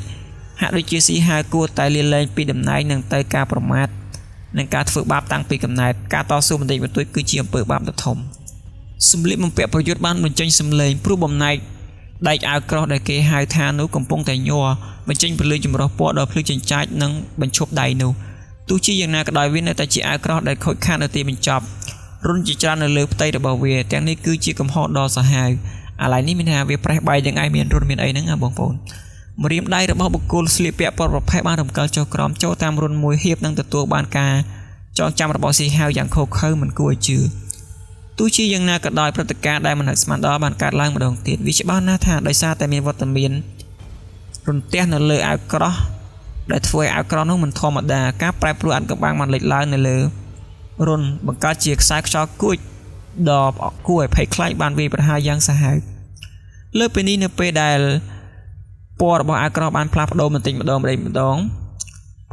S1: ហាក់ដូចជាស៊ីហាវគួរតែលាលែងពីតំណែងនិងទៅការប្រមាថនិងការធ្វើបាបតាំងពីកំណើតការតស៊ូបន្តិចបន្តួចគឺជាអំពើបាបដ៏ធំសម្លៀកបំពាក់ប្រយុទ្ធបានបញ្ចេញសម្លេងព្រោះបំណែកដែកអាវក្រោះដែលគេហៅថានោះកំពុងតែញ័របញ្ចេញពន្លឺចម្រុះពណ៌ដ៏ភ្លឺចិញ្ចាចនិងបញ្ឈប់ដៃនោះទោះជាយ៉ាងណាក៏ដោយវានៅតែជាអាវក្រោះដែលខូចខាតនៅទីបញ្ចប់រុនជាច្រើននៅលើផ្ទៃរបស់វាទាំងនេះគឺជាកំហុសដ៏សាហាវអាឡ័យនេះមានថាវាប្រេះបែកយ៉ាងឯងមានរុនមានអីហ្នឹងណាបងប្អូនម្រាមដៃរបស់បុគ្គលស្លៀកពាក់ពណ៌ប្រផេះបានរំកិលចុះក្រោមចូលតាមរុនមួយហៀបនិងទទួលបានការចងចាំរបស់ស៊ីហាវយ៉ាងឃោរឃៅមិនគួរឲ្យជឿទោះជាយ៉ាងណាក៏ដោយព្រឹត្តិការណ៍ដែលមិនអាចស្មានដល់បានកើតឡើងម្ដងទៀតវាច្បាស់ណាស់ថាដោយសារតែមានវត្តមានរន្ទះនៅលើអាវក្រោះដែលធ្វើឲ្យអាវក្រោះនោះមិនធម្មតាការប្រែប្រួលអាថ៌កំបាំងបានលេចឡើងនៅលើរុនបង្កើតជាខ្សែខ្យល់គួចដ៏គួរឲ្យភ័យខ្លាចបានវាយប្រហារយ៉ាងសាហាវលើពេលនេះនៅពេលដែលពណ៌របស់អាវក្រោះបានផ្លាស់ប្ដូរបន្តិចម្ដងម្ដងម្ដង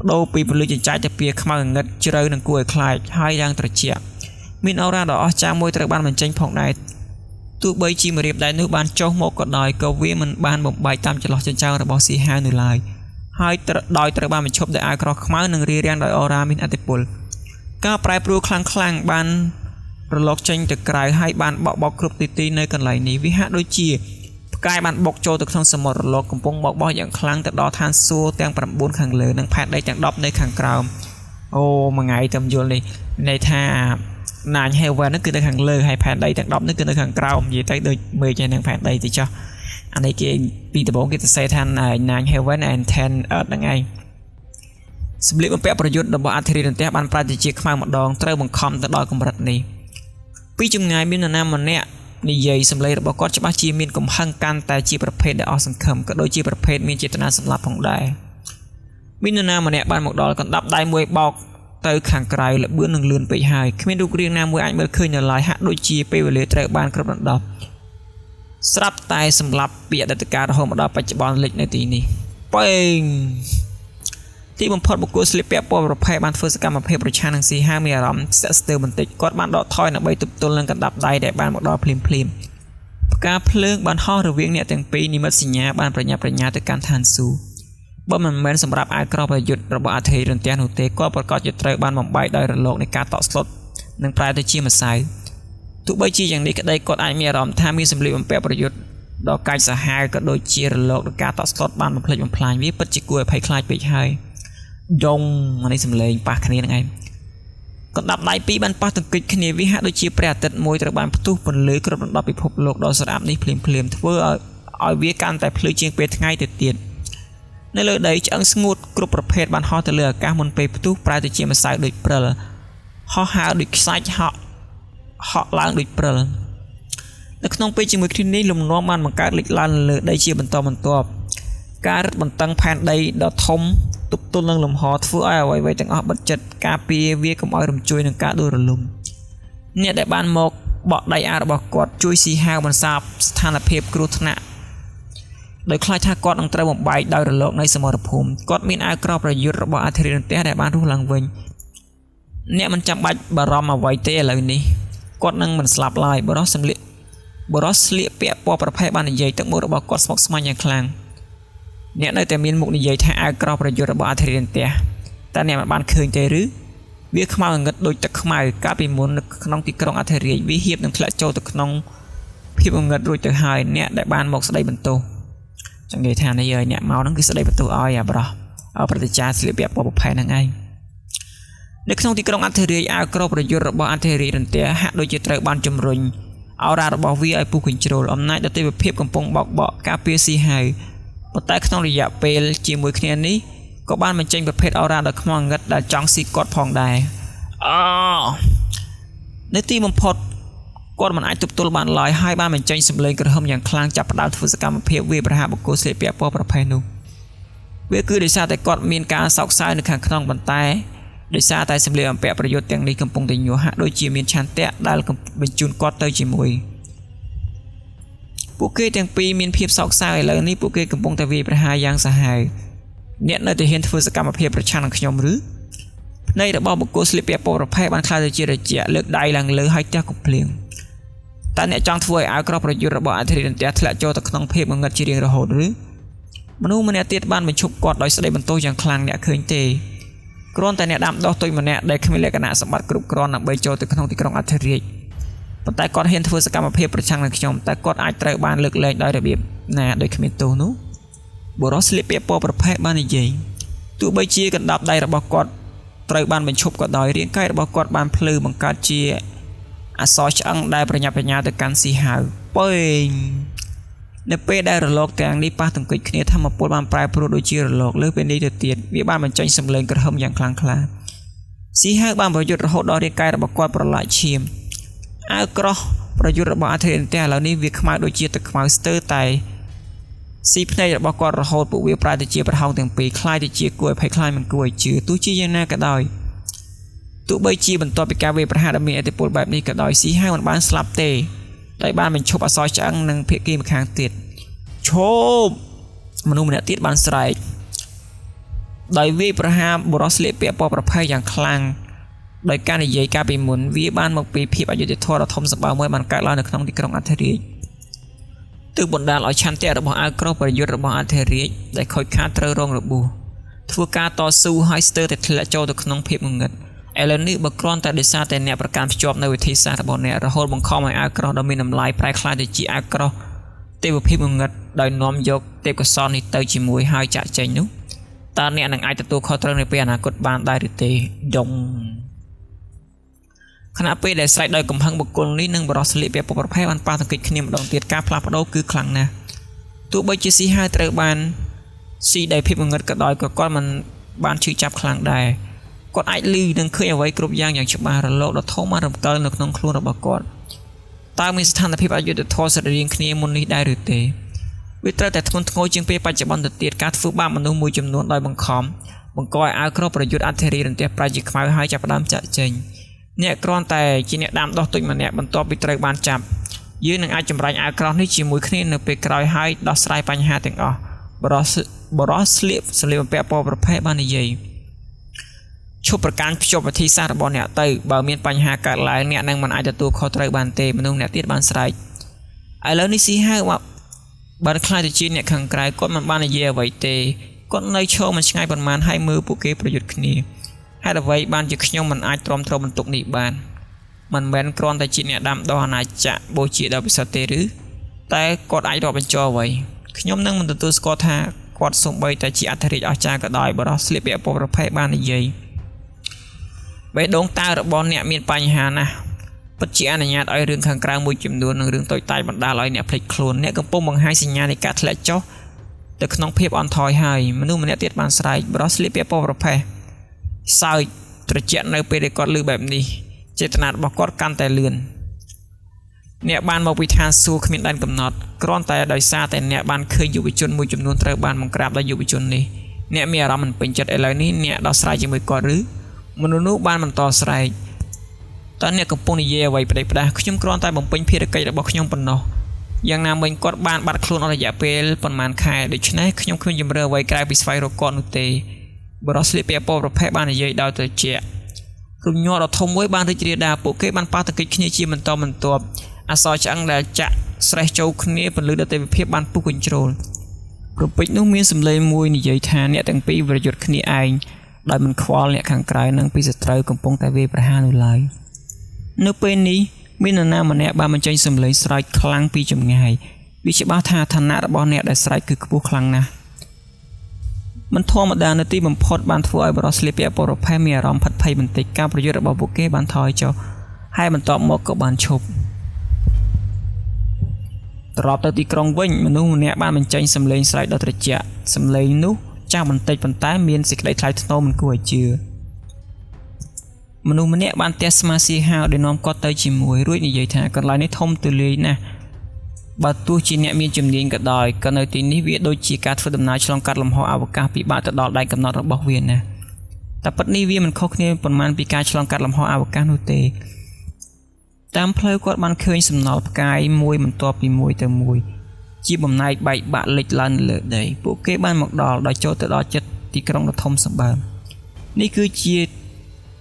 S1: ប្ដូរពីពន្លឺចិញ្ចាចទៅពីខ្មៅងងឹតជ្រៅនិងគួរឲ្យខ្លាចហើយយ៉ាងត្រជាក់មានអូរ៉ាដ៏អស្ចារ្យមួយត្រូវបានបញ្ចេញផងដែរទោះបីជាម្រាមដៃនោះបានចុះមកក៏ដោយក៏វាមិនបានបំបែកតាមចន្លោះចិញ្ចើមរបស់ស៊ីហាវនោះឡើយហើយដោយត្រូវបានបញ្ឈប់ដោយអាវក្រោះខ្មៅនិងរារាំងដោយអូរ៉ាមានឥទ្ធិពលការប្រែប្រួលខ្លាំងៗបានរលកចេញទៅក្រៅហើយបានបក់បោកគ្រប់ទីទីនៅកន្លែងនេះវាហាក់ដូចជា ផ្កាយបានបុកចូលទៅក្នុងសមុទ្ររលកកំពុងបោកបោះយ៉ាងខ្លាំងទៅដល់ឋានសួគ៌ទាំង9ខាងលើនិងផែនដីទាំង10នៅខាងក្រោមអូមួយថ្ងៃតែយល់នេះន័យថា Nine Heaven ហ្នឹងគឺនៅខាងលើហើយផែនដីទាំង10នេះគឺនៅខាងក្រោមនិយាយទៅដូចមេឃហើយនឹងផែនដីទៅចុះអានេះគេពីដំបូងគេសរសេរថា Nine Heaven and 10 Earth ហ្នឹងឯងសម្លៀកបំពាក់ប្រយុទ្ធរបស់អធិរាជរន្ទះបានប្រែទៅជាខ្មៅម្ដងត្រូវបង្ខំទៅដល់កម្រិតនេះពីចម្ងាយមាននរណាម្នាក់និយាយសម្លេងរបស់គាត់ច្បាស់ជាមានកំហឹងកាន់តែជាប្រភេទដែលអស់សង្ឃឹមក៏ដូចជាប្រភេទមានចេតនាសម្លាប់ផងដែរមាននរណាម្នាក់បានមកដល់កណ្ដាប់ដៃមួយបោកទៅខាងក្រៅលបឿននឹងលឿនពេកហើយគ្មានរូបរាងណាមួយអាចមើលឃើញនៅឡើយហាក់ដូចជាពេលវេលាត្រូវបានគ្របដណ្ដប់ស្រាប់តែសម្លាប់ពីអតីតកាលរហូតមកដល់បច្ចុប្បន្នលេចនៅទីនេះប៉េងទីបំផុតបុគ្គលស្លៀកពាក់ពណ៌ប្រផេះបានធ្វើសកម្មភាពប្រឆាំងនឹងស៊ីហាមានអារម្មណ៍ស្ទាក់ស្ទើរបន្តិចគាត់បានដកថយដើម្បីទប់ទល់នឹងកណ្ដាប់ដៃដែលបានមកដល់ភ្លាមភ្លាមផ្កាភ្លើងបានហោះរវាងអ្នកទាំងពីរនិមិត្តសញ្ញាបានប្រញាប់ប្រញាល់ទៅកាន់ឋានសួគ៌បើមិនមែនសម្រាប់អាវក្រោះប្រយុទ្ធរបស់អធិរន្ទះនោះទេគាត់ប្រកាសជាត្រូវបានបំបែកដោយរលកនៃការតក់ស្លុតនិងប្រែទៅជាម្សៅទោះបីជាយ៉ាងនេះក្តីគាត់អាចមានអារម្មណ៍ថាមានសម្លៀកបំពាក់ប្រយុទ្ធដ៏កាចសាហាវក៏ដូចជារលកនៃការតក់ស្លុតបានបំផ្លិចបំផ្លាញវាពិតជាគួរឲ្យភ័យខ្លាចពេកហើយដងអានេះសំឡេងប៉ះគ្នាហ្នឹងឯងកណ្ដាប់ដៃពីរបានប៉ះទង្គិចគ្នាវាហាក់ដូចជាព្រះអាទិត្យមួយត្រូវបានផ្ទុះពន្លឺគ្រប់ដណ្ដប់ពិភពលោកដ៏ស្រអាប់នេះភ្លាមភ្លាមធ្វើឲ្យវាកាន់តែភ្លឺជាងពេលថ្ងៃទៅទៀតនៅលើដីឆ្អឹងស្ងួតគ្រប់ប្រភេទបានហោះទៅលើអាកាសមុនពេលផ្ទុះប្រែទៅជាម្សៅដូចព្រិលហោះហើរដូចខ្សាច់ហក់ហក់ឡើងដូចព្រិលនៅក្នុងពេលជាមួយគ្នានេះលំនាំបានបង្កើតលេចឡើងលើដីជាបន្តបន្ទាប់ការរឹតបន្តឹងផែនដីដ៏ធំទប់ទល់នឹងលំហធ្វើឲ្យអ្វីៗទាំងអស់បិទចិត្តការពារវាកុំឲ្យរំជួយនឹងការដួលរលំអ្នកដែលបានមកបក់ដៃអាវរបស់គាត់ជួយស៊ីហាវបន្សាបស្ថានភាពគ្រោះថ្នាក់ដោយខ្លាចថាគាត់នឹងត្រូវបំបែកដោយរលកនៃសមរភូមិគាត់មានអាវក្រោះប្រយុទ្ធរបស់អធិរាជរន្ទះដែលបានរស់ឡើងវិញអ្នកមិនចាំបាច់បារម្ភអ្វីទេឥឡូវនេះគាត់នឹងមិនស្លាប់ឡើយបរិះសម្លៀកបរិះស្លៀកពាក់ពណ៌ប្រផេះបាននិយាយទឹកមុខរបស់គាត់ស្មុគស្មាញយ៉ាងខ្លាំងអ្នកនៅតែមានមុខនិយាយថាអាវក្រោះប្រយុទ្ធរបស់អធិរាជរន្ទះតែអ្នកមិនបានឃើញទេឬវាខ្មៅងងឹតដូចទឹកខ្មៅកាលពីមុននៅក្នុងទីក្រុងអធិរាជវាហៀបនឹងធ្លាក់ចូលទៅក្នុងភាពងងឹតរួចទៅហើយអ្នកដែលបានមកស្ដីបន្ទោសចង់និយាយថានេះហើយអ្នកមកហ្នឹងគឺស្ដីបន្ទោសឲ្យអាប្រុសប្រតិចាស្លៀកពាក់ពណ៌ប្រផេះហ្នឹងឯងនៅក្នុងទីក្រុងអធិរាជអាវក្រោះប្រយុទ្ធរបស់អធិរាជរន្ទះហាក់ដូចជាត្រូវបានជំរុញអរ៉ារបស់វាឲ្យពុះកញ្ជ្រោលអំណាចដទិភាពកំពុងបោកបក់ការពារស៊ីហៅប៉ុន្តែក្នុងរយៈពេលជាមួយគ្នានេះក៏បានបញ្ចេញប្រភេទអរ៉ាដ៏ខ្មៅងងឹតដែលចង់ស៊ីគាត់ផងដែរអូនៅទីបំផុតគាត់មិនអាចទប់ទល់បានឡើយហើយបានបញ្ចេញសម្លេងគ្រហឹមយ៉ាងខ្លាំងចាប់ផ្ដើមធ្វើសកម្មភាពវាយប្រហារបុគ្គលស្លៀកពាក់ពណ៌ប្រផេះនោះវាគឺដោយសារតែគាត់មានការសោកសៅនៅខាងក្នុងប៉ុន្តែដោយសារតែសម្លៀកបំពាក់ប្រយុទ្ធទាំងនេះកំពុងតែញ័រហាក់ដូចជាមានឆន្ទៈដែលបញ្ជូនគាត់ទៅជាមួយពួកគេទាំងពីរមានភាពសោកសៅឥឡូវនេះពួកគេកំពុងតែវាយប្រហារយ៉ាងសាហាវអ្នកនៅតែហ៊ានធ្វើសកម្មភាពប្រឆាំងនឹងខ្ញុំឬភ្នែករបស់បុគ្គលស្លៀកពាក់ពណ៌ប្រផេះបានក្លាយទៅជាត្រជាក់លើកដៃឡើងលើហើយទះកំភ្លៀងតើអ្នកចង់ធ្វើឲ្យអាវក្រោះប្រយុទ្ធរបស់អធិរាជរន្ទះធ្លាក់ចូលទៅក្នុងភាពងងឹតជារៀងរហូតឬមនុស្សម្នាក់ទៀតបានបញ្ឈប់គាត់ដោយស្ដីបន្ទោសយ៉ាងខ្លាំងអ្នកឃើញទេគ្រាន់តែអ្នកដាំដុះតូចម្នាក់ដែលគ្មានលក្ខណៈសម្បត្តិគ្រប់គ្រាន់ដើម្បីចូលទៅក្នុងទីក្រុងអធិរាជប៉ុន្តែគាត់ហ៊ានធ្វើសកម្មភាពប្រឆាំងនឹងខ្ញុំតែគាត់អាចត្រូវបានលើកលែងដោយរបៀបណាដោយគ្មានទោសនោះបុរសស្លៀកពាក់ពណ៌ប្រផេះបាននិយាយទោះបីជាកណ្ដាប់ដៃរបស់គាត់ត្រូវបានបញ្ឈប់ក៏ដោយរាងកាយរបស់គាត់បានភ្លឺបង្កើតជាអក្សរឆ្អឹងដែលប្រញាប់ប្រញាល់ទៅកាន់ស៊ីហាវប៉េងនៅពេលដែលរលកទាំងនេះប៉ះទង្គិចគ្នាធម្មពលបានប្រែប្រួលដូចជារលកលើសពេលនេះទៅទៀតវាបានបញ្ចេញសម្លេងគ្រហឹមយ៉ាងខ្លាំងក្លាស៊ីហាវបានប្រយុទ្ធរហូតដល់រាងកាយរបស់គាត់ប្រឡាក់ឈាមអាវក្រោះប្រយុទ្ធរបស់អធិរាជឥឡូវនេះវាខ្មៅដូចជាទឹកខ្មៅស្ទើរតែស៊ីភ្នែករបស់គាត់រហូតពួកវាប្រែទៅជាប្រហោងទាំងពីរคล้ายទៅជាគួរឲ្យភ័យខ្លាចមិនគួរឲ្យជឿទោះជាយ៉ាងណាក៏ដោយទោះបីជាបន្ទាប់ពីការវាយប្រហារដ៏មានឥទ្ធិពលបែបនេះក៏ដោយស៊ីហាវមិនបានស្លាប់ទេដោយបានបញ្ឈប់អក្សរឆ្អឹងនិងភាគីម្ខាងទៀតឈប់មនុស្សម្នាក់ទៀតបានស្រែកដោយវាយប្រហារបុរសស្លៀកពាក់ពណ៌ប្រផេះយ៉ាងខ្លាំងដោយការនិយាយកាលពីមុនវាបានមកពីភាពអយុត្តិធម៌ដ៏ធំសម្បើមមួយបានកើតឡើងនៅក្នុងទីក្រុងអធិរាជទើបបណ្ដាលឲ្យឆន្ទៈរបស់អាវក្រោះប្រយុទ្ធរបស់អធិរាជដែលខូចខាតត្រូវរងរបួសធ្វើការតស៊ូឲ្យស្ទើរតែធ្លាក់ចូលទៅក្នុងភាពងងឹតឥឡូវនេះបើគ្រាន់តែដោយសារតែអ្នកប្រកាន់ភ្ជាប់នៅវិធីសាស្ត្ររបស់អ្នករហូតបង្ខំឲ្យអាវក្រោះដ៏មានតម្លៃប្រែក្លាយទៅជាអាវក្រោះ ទេវភាពងងឹតដោយនាំយកទេពកោសល្យនេះទៅជាមួយហើយចាក់ចេញនោះតើអ្នកនឹងអាចទទួលខុសត្រូវនៅពេលអនាគតបានដែរឬទេយំខណៈពេលដែលស្រែកដោយកំហឹងបុគ្គលនេះនិងបរិសុទ្ធស្លៀកពាក់ពណ៌ប្រផេះបានប៉ះទង្គិចគ្នាម្ដងទៀតការផ្លាស់ប្ដូរគឺខ្លាំងណាស់ទោះបីជាស៊ីហើយត្រូវបានស៊ីដោយភាពងងឹតក៏ដោយក៏គាត់មិនបានឈឺចាប់ខ្លាំងដែរគាត់អាចឮនិងឃើញអ្វីគ្រប់យ៉ាងយ៉ាងច្បាស់រលកដ៏ធំបានរំកិលនៅក្នុងខ្លួនរបស់គាត់តើមានស្ថានភាពអយុត្តិធម៌ស្រដៀងគ្នាមុននេះដែរឬទេវាត្រូវតែធ្ងន់ធ្ងរជាងពេលបច្ចុប្បន្នទៅទៀតការធ្វើបាបមនុស្សមួយចំនួនដោយបង្ខំបង្កឲ្យអាវក្រោះប្រយុទ្ធអធិរាជរន្ទះប្រាជាខ្មៅហើយចាប់ផ្ដើមចាក់ចេញអ្នកគ្រាន់តែជាអ្នកដាំដុះទុចម្នាក់បន្ទាប់ពីត្រូវបានចាប់យើងនឹងអាចចម្រាញ់អាវក្រោះនេះជាមួយគ្នានៅពេលក្រោយហើយដោះស្រាយបញ្ហាទាំងអស់បរោះស្លៀកសម្លៀកបំពាក់ពណ៌ប្រផេះបាននិយាយឈប់ប្រកាន់ភ្ជាប់វិធីសាស្ត្ររបស់អ្នកទៅបើមានបញ្ហាកើតឡើងអ្នកនឹងមិនអាចទទួលខុសត្រូវបានទេមនុស្សម្នាក់ទៀតបានស្រែកឥឡូវនេះស៊ីហៅបានខ្លាចទៅជាអ្នកខាងក្រៅគាត់មិនបាននិយាយអ្វីទេគាត់នៅឈរមិនឆ្ងាយប៉ុន្មានហើយមើលពួកគេប្រយុទ្ធគ្នាហេតុអ្វីបានជាខ្ញុំមិនអាចទ្រាំទ្របន្ទុកនេះបានមិនមែនគ្រាន់តែជាអ្នកដាំដុះអាណាចក្របូជាដ៏ពិសិដ្ឋទេឬតែគាត់អាចរាប់បញ្ចូលអ្វីខ្ញុំនឹងមិនទទួលស្គាល់ថាគាត់សូម្បីតែជាអធិរាជអស្ចារ្យក៏ដោយបរិសុទ្ធស្លៀកពាក់ពណ៌ប្រផេះបាននិយាយបេះដូងតើរបស់អ្នកមានបញ្ហាណាស់ពិតជាអនុញ្ញាតឲ្យរឿងខាងក្រៅមួយចំនួននិងរឿងតូចតាចបណ្ដាលឲ្យអ្នកភ្លេចខ្លួនអ្នកកំពុងបង្ហាញសញ្ញានៃការធ្លាក់ចុះទៅក្នុងភាពអន់ថយហើយមនុស្សម្នាក់ទៀតបានស្រែកបរិសុទ្ធស្លៀកពាក់ពណ៌ប្រផេះសើចត្រជាក់នៅពេលដែលគាត់ឮបែបនេះចេតនារបស់គាត់កាន់តែលឿនអ្នកបានមកពីឋានសួគ៌គ្មានដែនកំណត់គ្រាន់តែដោយសារតែអ្នកបានឃើញយុវជនមួយចំនួនត្រូវបានបង្ក្រាបដោយយុវជននេះអ្នកមានអារម្មណ៍មិនពេញចិត្តឥឡូវនេះអ្នកដោះស្រាយជាមួយគាត់ឬមនុស្សនោះបានបន្តស្រែកតើអ្នកកំពុងនិយាយអ្វីប្តីផ្ដាស់ខ្ញុំគ្រាន់តែបំពេញភារកិច្ចរបស់ខ្ញុំប៉ុណ្ណោះយ៉ាងណាមិញគាត់បានបាត់ខ្លួនអស់រយៈពេលប៉ុន្មានខែដូច្នេះខ្ញុំគ្មានជម្រើសអ្វីក្រៅពីស្វែងរកគាត់នោះទេបរិសុទ្ធស្លៀកពាក់ពណ៌ប្រផេះបាននិយាយដោយត្រជាក់រំញ័រដ៏ធំមួយបានរីករាលដាលពួកគេបានប៉ះទង្គិចគ្នាជាបន្តបន្ទាប់អសរឆ្អឹងដែលចាក់ស្រេះចូលគ្នាពន្លឺដទៃភាពបានពុះកញ្ជ្រោលរពេចនោះមានសម្លេងមួយនិយាយថាអ្នកទាំងពីរប្រយុទ្ធគ្នាឯងដោយមិនខ្វល់អ្នកខាងក្រៅនឹងពីសត្រូវកំពុងតែវាយប្រហារនោះឡើយនៅពេលនេះមាននរណាម្នាក់បានបញ្ចេញសម្លេងស្រែកខ្លាំងពីចម្ងាយវាច្បាស់ថាឋានៈរបស់អ្នកដែលស្រែកគឺខ្ពស់ខ្លាំងណាស់មិនធម្មតានៅទីបំផុតបានធ្វើឲ្យបរិសុទ្ធស្លៀកពាក់ពណ៌ប្រផេះមានអារម្មណ៍ផិតភ័យបន្តិចការប្រយុទ្ធរបស់ពួកគេបានថយចុះហើយបន្ទាប់មកក៏បានឈប់ត្រឡប់ទៅទីក្រុងវិញមនុស្សម្នាក់បានបញ្ចេញសម្លេងស្រែកដ៏ត្រជាក់សម្លេងនោះចាស់បន្តិចប៉ុន្តែមានសេចក្តីថ្លៃថ្នូរមិនគួរឲ្យជឿមនុស្សម្នាក់បានទះស្មាស៊ីហៅដែលនាំគាត់ទៅជាមួយរួចនិយាយថាកន្លែងនេះធំទូលាយណាស់បើទោះជាអ្នកមានជំនាញក៏ដោយក៏នៅទីនេះវាដូចជាការធ្វើដំណើរឆ្លងកាត់លំហអវកាសពិបាកទៅដល់ដែនកំណត់របស់វាណាស់តែពិតនេះវាមិនខុសគ្នាប៉ុន្មានពីការឆ្លងកាត់លំហអវកាសនោះទេតាមផ្លូវគាត់បានឃើញសំណល់ផ្កាយមួយបន្ទាប់ពីមួយទៅមួយជាបំណែកបែកបាក់លិចឡើងនៅលើដីពួកគេបានមកដល់ដោយចូលទៅដល់ចិត្តទីក្រុងដ៏ធំសម្បើមនេះគឺជា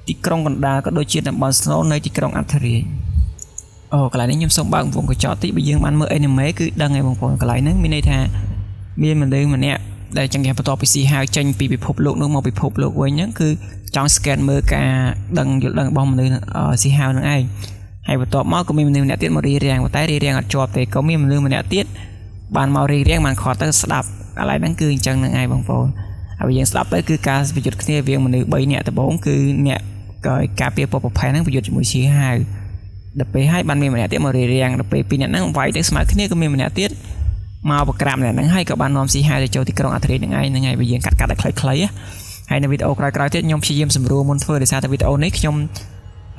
S1: ទីក្រុងកណ្ដាលក៏ដូចជាតំបន់ស្នូលនៃទីក្រុងអធិរាជអូកន្លែងនេះខ្ញុំសូមបើកវងកញ្ចក់តិចបើយើងបានមើល anime គឺដឹងហើយបងប្អូនកន្លែងហ្នឹងមានន័យថាមានមនុស្សម្នាក់ដែលចង់គេបន្ទាប់ពីស៊ីហៅចេញពីពិភពលោកនោះមកពិភពលោកវិញហ្នឹងគឺចង់ scan មើលការដឹងយល់ដឹងរបស់មនុស្សស៊ីហៅហ្នឹងឯងហើយបន្ទាប់មកក៏មានមនុស្សម្នាក់ទៀតមករៀបរៀងប៉ុន្តែរៀបរៀងអត់ជាប់ទេក៏មានមនុស្សម្នាក់ទៀតបានមករៀបរៀងបានខត់ទៅស្ដាប់កន្លែងហ្នឹងគឺអញ្ចឹងហ្នឹងឯងបងប្អូនហើយយើងស្ដាប់ទៅគឺការប្រយុទ្ធគ្នារវាងមនុស្ស3នាក់ដំបូងគឺអ្នកក៏ការពារពណ៌ប្រផេះហ្នឹងប្រយុទ្ធជាមួយស៊ីហៅដល់ពេលហើយបានមានម្នាក់ទៀតមករៀបរៀងដល់ពេលពីរនាក់ហ្នឹងវាយទៅស្មើគ្នាក៏មានម្នាក់ទៀតមកប្រក្រាបម្នាក់ហ្នឹងហើយក៏បាននាំស៊ីហៅទៅចូលទីក្រុងអធិរាជហ្នឹងឯងហ្នឹងហើយបើយើងកាត់ឲ្យខ្លីៗហើយនៅវីដេអូក្រោយៗទៀតខ្ញុំព្យាយាមសម្រួលមុនធ្វើដោយសារតែវីដេអូនេះខ្ញុំ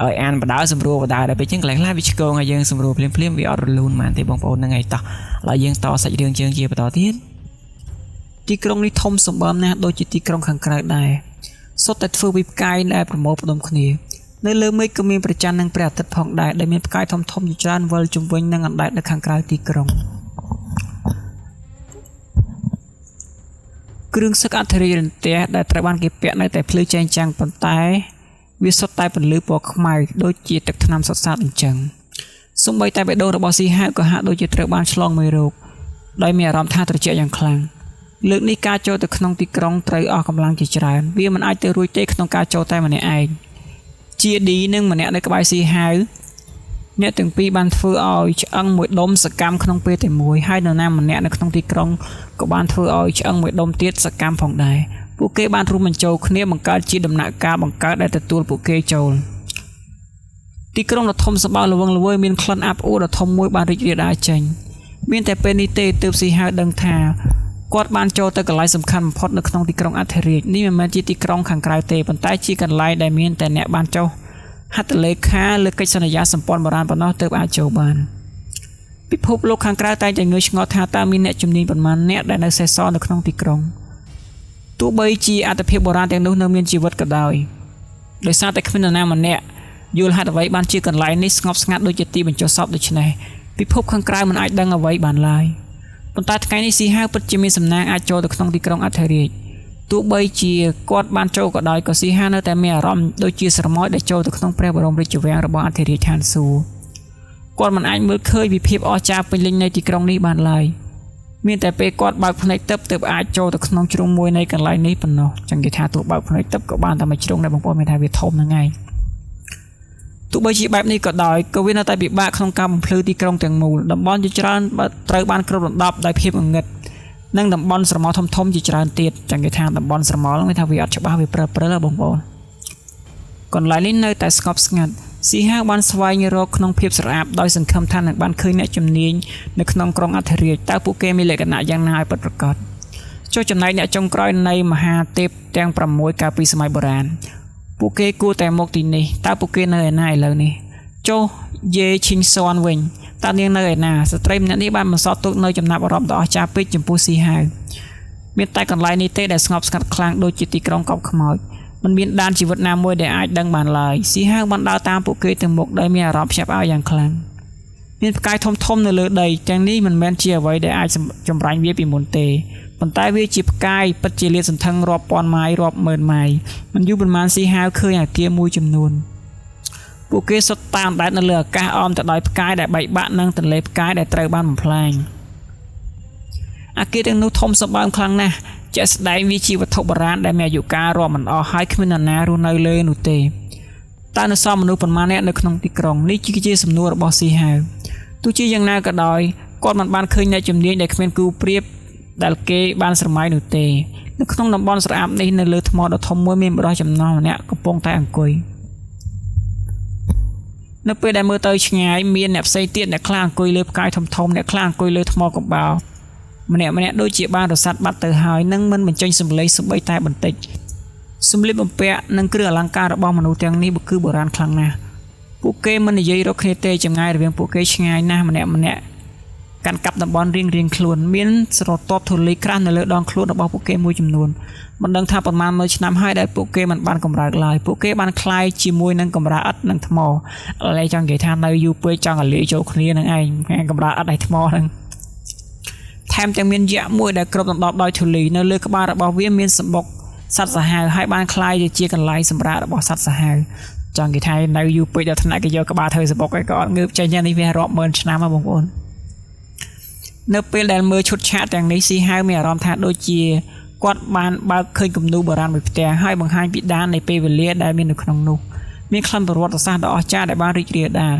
S1: ឲ្យអានបដាសម្រួលបដាដល់ពេលចឹងកន្លែងខ្លះវាឆ្កងឲ្យយើងសម្រួលភ្លាមភ្លាមវាអត់រលូនហ្មងទេបងប្អូនហ្នឹងហើយតោះឥឡូវយើងតសាច់រឿងជើងជាបន្តទៀតទីក្រុងនេះធំសម្បើមណាស់ដូចជាទីក្រុងខាងក្រៅដែរសុទ្ធតែធ្វើពីផ្កាយដែលប្រមូលផ្ដុំគ្នានៅលើមេឃក៏មានព្រះច័ន្ទនិងព្រះអាទិត្យផងដែរដែលមានផ្កាយធំៗជាច្រើនវិលជុំវិញនិងអណ្ដែតនៅខាងក្រៅទីក្រុងគ្រឿងសឹកអធិរាជរន្ទះដែលត្រូវបានគេពាក់នៅតែភ្លឺចែងចាំងប៉ុន្តែវាសុទ្ធតែពន្លឺពណ៌ខ្មៅដូចជាទឹកថ្នាំសុទ្ធសាធអញ្ចឹងសូម្បីតែបេះដូងរបស់ស៊ីហៅក៏ហាក់ដូចជាត្រូវបានឆ្លងមេរោគដោយមានអារម្មណ៍ថាត្រជាក់យ៉ាងខ្លាំងលើកនេះការចូលទៅក្នុងទីក្រុងត្រូវអស់កម្លាំងជាច្រើនវាមិនអាចទៅរួចទេក្នុងការចូលតែម្នាក់ឯងជាឌីនិងម្នាក់នៅក្បែរស៊ីហៅ អ្នកទាំងពីរបានធ្វើឲ្យឆ្អឹងមួយដុំសកម្មក្នុងពេលតែមួយហើយនរណាម្នាក់នៅក្នុងទីក្រុងក៏បានធ្វើឲ្យឆ្អឹងមួយដុំទៀតសកម្មផងដែរពួកគេបានរួមបញ្ចូលគ្នាបង្កើតជាដំណាក់កាលបង្កើតដែលទទួលពួកគេចូលទីក្រុងដ៏ធំសម្បើមល្វឹងល្វើយមានក្លិនអាប់អួរដ៏ធំមួយបានរីករាលដាលចេញមានតែពេលនេះទេទើបស៊ីហៅដឹងថាគាត់បានចូលទៅកន្លែងសំខាន់បំផុតនៅក្នុងទីក្រុងអធិរាជនេះមិនមែនជាទីក្រុងខាងក្រៅទេប៉ុន្តែជាកន្លែងដែលមានតែអ្នកបានចុះហត្ថលេខាលើកិច្ចសន្យាសម្ព័ន្ធបុរាណប៉ុណ្ណោះទើបអាចចូលបានពិភពលោកខាងក្រៅតែងតែងឿងឆ្ងល់ថាតើមានអ្នកជំនាញប៉ុន្មានអ្នកដែលនៅសេសសល់នៅក្នុងទីក្រុងទោះបីជាអត្ថិភាពបុរាណទាំងនោះនៅមានជីវិតក៏ដោយដោយសារតែគ្មាននរណាម្នាក់យល់ហេតុអ្វីបានជាកន្លែងនេះស្ងប់ស្ងាត់ដូចជាទីបញ្ចុះសពដូច្នេះពិភពខាងក្រៅមិនអាចដឹងអ្វីបានឡើយប៉ុន្តែថ្ងៃនេះស៊ីហាវពិតជាមានសំណាងអាចចូលទៅក្នុងទីក្រុងអធិរាជទោះបីជាគាត់បានចូលក៏ដោយក៏ស៊ីហាវនៅតែមានអារម្មណ៍ដូចជាស្រមោចដែលចូលទៅក្នុងព្រះបរមរាជវាំងរបស់អធិរាជឋានសួគ៌គាត់មិនអាចមើលឃើញពីភាពអស្ចារ្យពេញលេញនៃទីក្រុងនេះបានឡើយមានតែពេលគាត់បើកភ្នែកទឹកទើបអាចចូលទៅក្នុងជ្រុងមួយនៃកន្លែងនេះប៉ុណ្ណោះចឹងគេថាទោះបើកភ្នែកទឹកក៏បានតែមួយជ្រុងដែរបងប្អូនមានថាវាធំហ្នឹងឯងទោះបីជាបែបនេះក៏ដោយក៏វានៅតែពិបាកក្នុងការបំភ្លឺទីក្រុងទាំងមូលតំបន់ជាច្រើនត្រូវបានគ្របដណ្ដប់ដោយភាពងងឹតនិងតំបន់ស្រមោលធំៗជាច្រើនទៀតចឹងគេថាតំបន់ស្រមោលហ្នឹងគេថាវាអត់ច្បាស់វាព្រិលៗហ៎បងប្អូនកន្លែងនេះនៅតែស្ងប់ស្ងាត់ស៊ីហាវបានស្វែងរកក្នុងភាពស្រអាប់ដោយសង្ឃឹមថានឹងបានឃើញអ្នកជំនាញនៅក្នុងក្រុងអធិរាជតើពួកគេមានលក្ខណៈយ៉ាងណាឲ្យពិតប្រាកដចុះចំណែកអ្នកចុងក្រោយនៃមហាទេពទាំង6កាលពីសម័យបុរាណពួកគេគួរតែមកទីនេះតើពួកគេនៅឯណាឥឡូវនេះចុះយេឈីងសនវិញតើនាងនៅឯណាស្ត្រីម្នាក់នេះបានបន្សល់ទុកនៅចំណាប់អារម្មណ៍ដ៏អស្ចារ្យពេកចំពោះស៊ីហាវមានតែកន្លែងនេះទេដែលស្ងប់ស្ងាត់ខ្លាំងដូចជាទីក្រុងកប់ខ្មោចមិនមានដានជីវិតណាមួយដែលអាចដឹងបានឡើយស៊ីហាវបានដើរតាមពួកគេទៅមុខដោយមានអារម្មណ៍ភ្ញាក់ផ្អើលយ៉ាងខ្លាំងមានផ្កាយធំធំនៅលើដីទាំងនេះមិនមែនជាអ្វីដែលអាចចម្រាញ់វាពីមុនទេប៉ុន្តែវាជាផ្កាយពិតជាលាតសន្ធឹងរាប់ពាន់ម៉ាយរាប់ម៉ឺនម៉ាយមិនយូរប៉ុន្មានស៊ីហាវឃើញអាគារមួយចំនួនពួកគេសុទ្ធតាមដែតនៅលើអាកាសអមទៅដោយផ្កាយដែលបែកបាក់និងទន្លេផ្កាយដែលត្រូវបានបំផ្លាញអាគារទាំងនោះធំសម្បើមខ្លាំងណាស់ជាក់ស្ដែងវាជាវត្ថុបុរាណដែលមានអាយុកាលរាប់មិនអស់ហើយគ្មាននរណារស់នៅលើនោះទេតើនៅសល់មនុស្សប៉ុន្មាននាក់នៅក្នុងទីក្រុងនេះគឺជាសំណួររបស់ស៊ីហាវទោះជាយ៉ាងណាក៏ដោយគាត់មិនបានឃើញអ្នកជំនាញដែលគ្មានគូប្រៀបដែលគេបានស្រមៃនោះទេនៅក្នុងតំបន់ស្រអាប់នេះនៅលើថ្មដ៏ធំមួយមានបុរសចំណោះម្នាក់កំពុងតែអង្គុយនៅពេលដែលមើលទៅឆ្ងាយមានអ្នកផ្សេងទៀតអ្នកខ្លះអង្គុយលើផ្កាយធំធំអ្នកខ្លះអង្គុយលើថ្មកំបោរម្នាក់ម្នាក់ដូចជាបានរសាត់បាត់ទៅហើយនិងមិនបញ្ចេញសម្លេងសូម្បីតែបន្តិចសម្លៀកបំពាក់និងគ្រឿងអលង្ការរបស់មនុស្សទាំងនេះគឺបុរាណខ្លាំងណាស់ពួកគេមិននិយាយរកគ្នាទេចម្ងាយរវាងពួកគេឆ្ងាយណាស់ម្នាក់ម្នាក់កាន់កាប់តំបន់រៀងរៀងខ្លួនមានស្រទាប់ធូលីក្រាស់នៅលើដងខ្លួនរបស់ពួកគេមួយចំនួនមិនដឹងថាប្រមាណមួយឆ្នាំហើយដែលពួកគេមិនបានកម្រើកឡើយពួកគេបានคล้ายជាមួយនឹងកម្រាលឥដ្ឋនិងថ្មឥឡូវចង់និយាយថានៅយូរពេកចង់ឲ្យលាយចូលគ្នានឹងឯងកម្រាលឥដ្ឋហើយថ្មហ្នឹងថែមទាំងមានយក្សមួយដែលគ្របដណ្ដប់ដោយធូលីនៅលើក្បាលរបស់វាមានសម្បុកសត្វសាហាវហើយបានคล้ายទៅជាកន្លែងសម្រាករបស់សត្វសាហាវចង់និយាយថានៅយូរពេកដល់ថ្នាក់គេយកក្បាលធ្វើសម្បុកឯងក៏អត់ងើបចេញដែរនេះវារាប់ម៉ឺនឆ្នាំហ៎បងប្អូននៅពេលដែលមើលឈុតឆាកទាំងនេះស៊ីហាវមានអារម្មណ៍ថាដូចជាគាត់បានបើកឃើញគំនូរបុរាណមួយផ្ទាំងហើយបង្ហាញពីដាននៃពេលវេលាដែលមាននៅក្នុងនោះមានក្លិនប្រវត្តិសាស្ត្រដ៏អស្ចារ្យដែលបានរីករាលដាល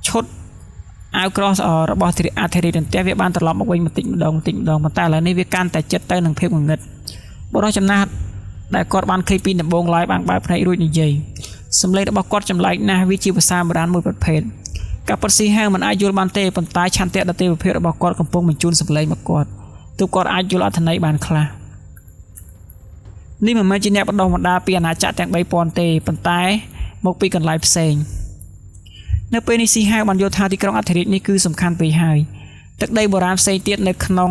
S1: ឈុតអាវក្រោះរបស់អធិរាជរន្ទះវាបានត្រឡប់មកវិញបន្តិចម្ដងបន្តិចម្ដងប៉ុន្តែឥឡូវនេះវាកាន់តែចិត្តទៅនឹងភាពងងឹតបុរសចំណាស់ដែលគាត់បានឃើញពីដំបូងឡើយបានបើកភ្នែករួចនិយាយសម្លេងរបស់គាត់ចម្លែកណាស់វាជាភាសាបុរាណមួយប្រភេទការពិតស៊ីហាវមិនអាចយល់បានទេប៉ុន្តែឆន្ទៈដ៏ទេវភាពរបស់គាត់កំពុងបញ្ជូនសម្លេងមកគាត់ទើបគាត់អាចយល់អត្ថន័យបានខ្លះនេះមិនមែនជាអ្នកបណ្ដុះបណ្ដាលពីអាណាចក្រទាំង3000ទេប៉ុន្តែមកពីកន្លែងផ្សេងនៅពេលនេះស៊ីហាវបានយល់ថាទីក្រុងអធិរាជនេះគឺសំខាន់ពេកហើយទឹកដីបុរាណផ្សេងទៀតនៅក្នុង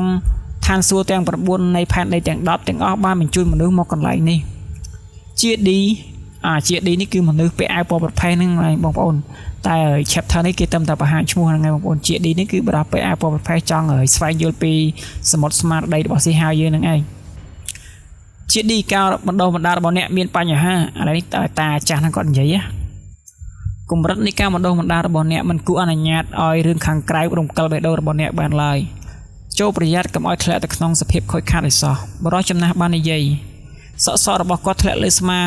S1: ឋានសួគ៌ទាំង9នៃផែនដីទាំង10ទាំងអស់បានបញ្ជូនមនុស្សមកកន្លែងនេះជាឌីជាឌីនេះគឺមនុស្សពាក់អាវពណ៌ប្រផេះហ្នឹងឯងបងប្អូនតែ chapter នេះគេតែបង្ហាញឈ្មោះហ្នឹងឯងបងប្អូនជាឌីនេះគឺបរិះពាក់អាវពណ៌ប្រផេះចង់ឲ្យស្វែងយល់ពីសមុទ្រស្មារតីរបស់ស៊ីហាវយើងហ្នឹងឯងជាឌីការបណ្ដុះបណ្ដាលរបស់អ្នកមានបញ្ហាឥឡូវនេះតាចាស់ហ្នឹងគាត់និយាយណាកម្រិតនៃការបណ្ដុះបណ្ដាលរបស់អ្នកមិនគួរអនុញ្ញាតឲ្យរឿងខាងក្រៅរំកិលបេះដូងរបស់អ្នកបានឡើយចូលប្រយ័ត្នកុំឲ្យធ្លាក់ទៅក្នុងសភាពខូចខាតឲ្យសោះបរិះចំណាស់បាននិយាយសក់សក់របស់គាត់ធ្លាក់លើស្មា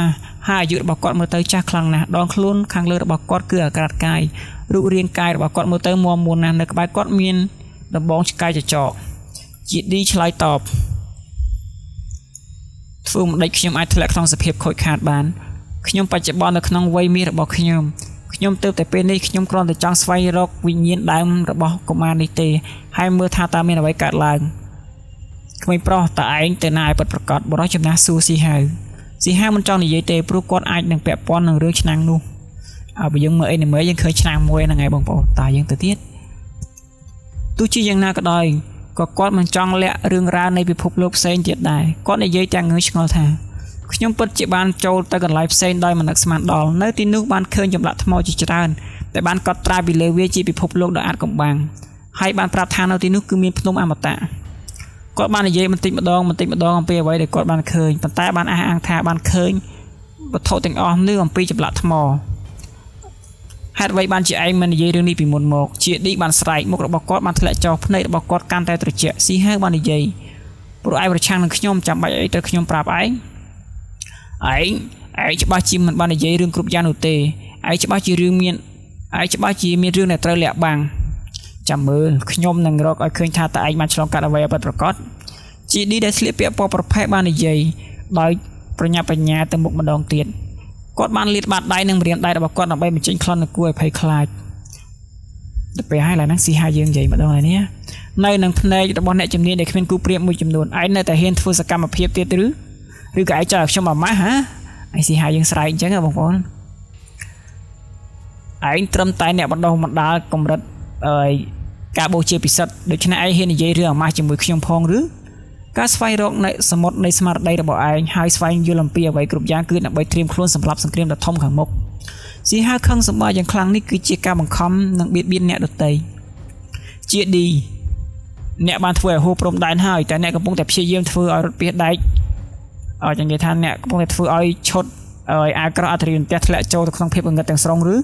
S1: ហើយអាយុរបស់គាត់មើលទៅចាស់ខ្លាំងណាស់ដងខ្លួនខាងលើរបស់គាត់គឺអាក្រាតកាយរូបរាងកាយរបស់គាត់មើលទៅមាំមួនណាស់នៅក្បែរគាត់មានដំបងឆ្កែចចកជាឌីឆ្លើយតបធ្វើមិនដេចខ្ញុំអាចធ្លាក់ក្នុងសភាពខូចខាតបានខ្ញុំបច្ចុប្បន្ននៅក្នុងវ័យមាសរបស់ខ្ញុំខ្ញុំទើបតែពេលនេះខ្ញុំគ្រាន់តែចង់ស្វែងរកវិញ្ញាណដើមរបស់កុមារនេះទេហើយមើលថាតើមានអ្វីកើតឡើងក្មេងប្រុសតើឯងទៅណាឲ្យពិតប្រាកដបរិះចំណាស់សួរស៊ីហៅស៊ីហៅមិនចង់និយាយទេព្រោះគាត់អាចនឹងពាក់ព័ន្ធនឹងរឿងឆ្នាំងនោះអើបើយើងមើលអីនិមេយើងឃើញឆ្នាំងមួយហ្នឹងឯងបងប្អូនតើយើងទៅទៀតទោះជាយ៉ាងណាក៏ដោយក៏គាត់មិនចង់លាក់រឿងរ៉ាវនៃពិភពលោកផ្សេងទៀតដែរគាត់និយាយទាំងងឿងឆ្ងល់ថាខ្ញុំពិតជាបានចូលទៅកន្លែងផ្សេងដោយមិននឹកស្មានដល់នៅទីនោះបានឃើញចម្លាក់ថ្មជាច្រើនដែលបានកត់ត្រាពីលើវាជាពិភពលោកដ៏អាថ៌កំបាំងហើយបានប្រាប់ថានៅទីនោះគឺមានភ្នំអមតៈគាត់បាននិយាយបន្តិចម្ដងបន្តិចម្ដងអំពីអ្វីដែលគាត់បានឃើញប៉ុន្តែបានអះអាងថាបានឃើញវត្ថុទាំងអស់នេះអំពីចម្លាក់ថ្មហេតុអ្វីបានជាឯងមិននិយាយរឿងនេះពីមុនមកជាឌីបានស្រែកមុខរបស់គាត់បានធ្លាក់ចុះភ្នែករបស់គាត់កាន់តែត្រជាក់ស៊ីហៅបាននិយាយព្រោះឯងប្រឆាំងនឹងខ្ញុំចាំបាច់អីត្រូវខ្ញុំប្រាប់ឯងឯងឯងច្បាស់ជាមិនបាននិយាយរឿងគ្រប់យ៉ាងនោះទេឯងច្បាស់ជារឿងមានឯងច្បាស់ជាមានរឿងដែលត្រូវលាក់បាំងចាំមើលខ្ញុំនឹងរកឲ្យឃើញថាតើឯងបានឆ្លងកាត់អ្វីឲ្យពិតប្រាកដជាឌីដែលស្លៀកពាក់ពណ៌ប្រផេះបាននិយាយដោយប្រញាប់បញ្ញាទៅមុខម្ដងទៀតគាត់បានលាតបាតដៃនិងម្រាមដៃរបស់គាត់ដើម្បីបញ្ចេញក្លិនដ៏គួរឲ្យភ័យខ្លាចដល់ពេលហើយឡើយហ្នឹងស៊ីហាយើងនិយាយម្ដងហើយនេះនៅនឹងភ្នែករបស់អ្នកជំនាញដែលគ្មានគូប្រៀបមួយចំនួនឯងនៅតែហ៊ានធ្វើសកម្មភាពទៀតឬឬក៏ឯងចង់ឲ្យខ្ញុំអាម៉ាស់ហ៎ឯងស៊ីហាយើងស្រែកអញ្ចឹងហ៎បងប្អូនឯងត្រឹមតែអ្នកបណ្ដោះបណ្ដាលកម្រិតអើយការបូជាពិសិដ្ឋដូច្នេះឯងហ៊ាននិយាយរឿងអាម៉ាស់ជាមួយខ្ញុំផងឬការស្វែងរកនៅសមុទ្រនៃស្មារតីរបស់ឯងហើយស្វែងយល់អំពីអ្វីគ្រប់យ៉ាងគឺដើម្បីត្រៀមខ្លួនសម្រាប់សង្គ្រាមដ៏ធំខាងមុខស៊ីហាខឹងសម្បាយ៉ាងខ្លាំងនេះគឺជាការបង្ខំនិងបៀតបៀនអ្នកដទៃជាឌីអ្នកបានធ្វើឲ្យហួសព្រំដែនហើយតែអ្នកកំពុងតែព្យាយាមធ្វើឲ្យរត់ពីដែកឲ្យចង់និយាយថាអ្នកកំពុងតែធ្វើឲ្យឈុតឲ្យអាក្រក់អធិរាជផ្ទះធ្លាក់ចូលទៅក្នុងភាពងងឹតទាំងស្រុងឬ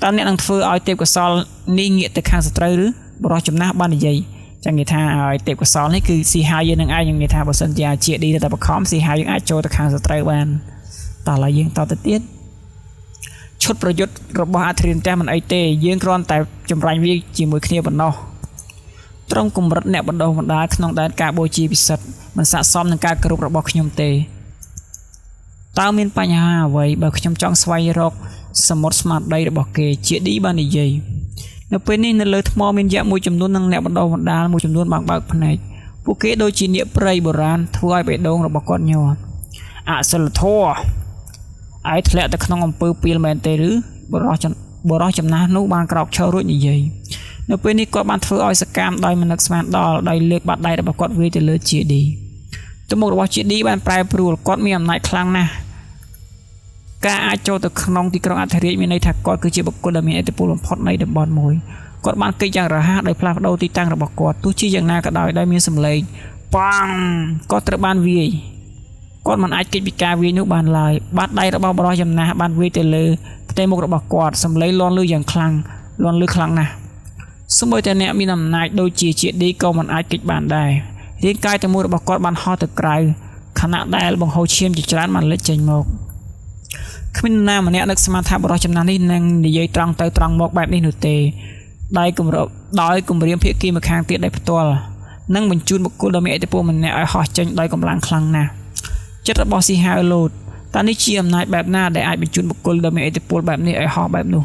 S1: តើអ្នកនឹងធ្វើឲ្យទេពកោសលនេះងាកទៅខាងសត្រូវឬបរិះចំណាស់បាននិយាយចង់និយាយថាឲ្យទេពកោសលនេះគឺស៊ីហាយើងនឹងឯងនិយាយថាបើសិនជាជាឌីទៅតែបខំស៊ីហាយើងអាចចូលទៅខាងសត្រូវបានតោះឡើយយើងតទៅទៀតឈុតប្រយុទ្ធរបស់អធិរាជផ្ទះមិនអីទេយើងគ្រាន់តែចម្រាញ់វាជាមួយគ្នាប៉ុណ្ណោះត្រង់កម្រិតអ្នកបណ្ដោះបណ្ដាលក្នុងដែនការបូជាពិសិដ្ឋមិនស័ក្តិសមនឹងការគោរពរបស់ខ្ញុំទេតើមានបញ្ហាអ្វីបើខ្ញុំចង់ស្វែងរកសមុទ្រស្មារតីរបស់គេជាឌីបាននិយាយនៅពេលនេះនៅលើថ្មមានយក្សមួយចំនួននិងអ្នកបណ្ដោះបណ្ដាលមួយចំនួនបានបើកភ្នែកពួកគេដូចជានាគព្រៃបុរាណធ្វើឲ្យបេះដូងរបស់គាត់ញ័រអសិលធម៌ឯងធ្លាក់ទៅក្នុងអំពើពីលមែនទេឬបរោះចំណាស់នោះបានក្រោកឈររួចនិយាយនៅពេលនេះគាត់បានធ្វើឲ្យសកម្មដោយមិននឹកស្មានដល់ដោយលើកបាតដៃរបស់គាត់វាយទៅលើជាឌីទឹកមុខរបស់ជាឌីបានប្រែប្រួលគាត់មានអំណាចខ្លាំងណាស់ការអាចចូលទៅក្នុងទីក្រុងអធិរាជមានន័យថាគាត់គឺជាបុគ្គលដែលមានឥទ្ធិពលបំផុតនៃតំបន់មួយគាត់បានគេចយ៉ាងរហ័សដោយផ្លាស់ប្ដូរទីតាំងរបស់គាត់ទោះជាយ៉ាងណាក៏ដោយដោយមានសម្លេងប៉ាងគាត់ត្រូវបានវាយគាត់មិនអាចគេចពីការវាយនោះបានឡើយបាតដៃរបស់បរិះចំណាស់បានវាយទៅលើផ្ទៃមុខរបស់គាត់សម្លេងលាន់លឺយ៉ាងខ្លាំងលាន់លឺខ្លាំងណាស់សូម្បីតែអ្នកមានអំណាចដូចជាជាឌីក៏មិនអាចគេចបានដែររាងកាយទាំងមូលរបស់គាត់បានហោះទៅក្រៅខណៈដែលបង្ហូរឈាមជាច្រើនបានលេចចេញមកគ្មានណាម្នាក់នឹកស្មានថាបរិះចំណាស់នេះនឹងនិយាយត្រង់ទៅត្រង់មកបែបនេះនោះទេដោយគម្របដោយគម្រាមភាគីម្ខាងទៀតដោយផ្ទាល់និងបញ្ជូនបុគ្គលដ៏មានឥទ្ធិពលម្នាក់ឲ្យហោះចេញដោយកម្លាំងខ្លាំងណាស់ចិត្តរបស់ស៊ីហាវលោតតើនេះជាអំណាចបែបណាដែលអាចបញ្ជូនបុគ្គលដ៏មានឥទ្ធិពលបែបនេះឲ្យហោះបែបនោះ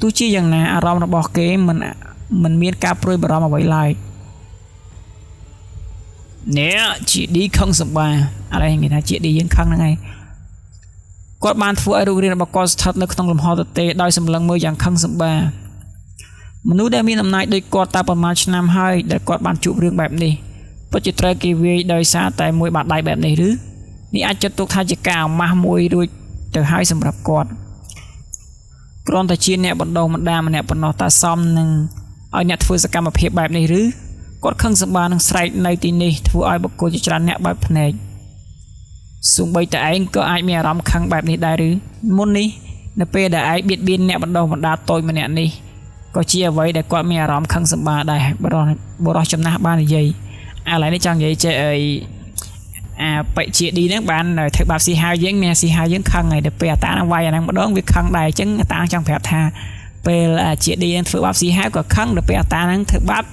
S1: ទោះជាយ៉ាងណាអារម្មណ៍របស់គេមិនមានការព្រួយបារម្ភអ្វីឡើយនេះជាឌីខឹងសម្បាឥឡូវនិយាយថាជាឌីយើងខឹងហ្នឹងឯងគាត់បានធ្វើឲ្យរូបរាងរបស់គាត់ស្ថិតនៅក្នុងលំហទទេដោយសម្លឹងមើលយ៉ាងខឹងសម្បាមនុស្សដែលមានអំណាចដូចគាត់តើប្រហែលឆ្នាំហើយដែលគាត់បានជួបរឿងបែបនេះពិតជាត្រូវគេវាយដោយសារតែមួយបាតដៃបែបនេះឬនេះអាចចាត់ទុកថាជាការអាម៉ាស់មួយរួចទៅហើយសម្រាប់គាត់គ្រាន់តែជាអ្នកបណ្ដោះបណ្ដាលម្នាក់ប៉ុណ្ណោះតើសមនឹងឲ្យអ្នកធ្វើសកម្មភាពបែបនេះឬគាត់ខឹងសម្បានឹងស្រែកនៅទីនេះធ្វើឲ្យបុគ្គលជាច្រើនអ្នកបើកភ្នែកសូម្បីតែឯងក៏អាចមានអារម្មណ៍ខឹងបែបនេះដែរឬមុននេះនៅពេលដែលឯងបៀតបៀនអ្នកបណ្ដោះបណ្ដាលតូចម្នាក់នេះក៏ជាអ្វីដែលគាត់មានអារម្មណ៍ខឹងសម្បាដែរបរោះចំណាស់បាននិយាយឥឡូវនេះចង់និយាយចេះអី អាបិជាឌីហ្នឹងបានធ្វើបាបស៊ីហៅយើងមានស៊ីហៅយើងខឹងហើយដល់ពេលអាតាហ្នឹងវាយអាហ្នឹងម្ដងវាខឹងដែរអញ្ចឹងអាតាចង់ប្រាប់ថាពេលជាឌីហ្នឹងធ្វើបាបស៊ីហៅក៏ខឹងដល់ពេលអាតាហ្នឹងធ្វើបាប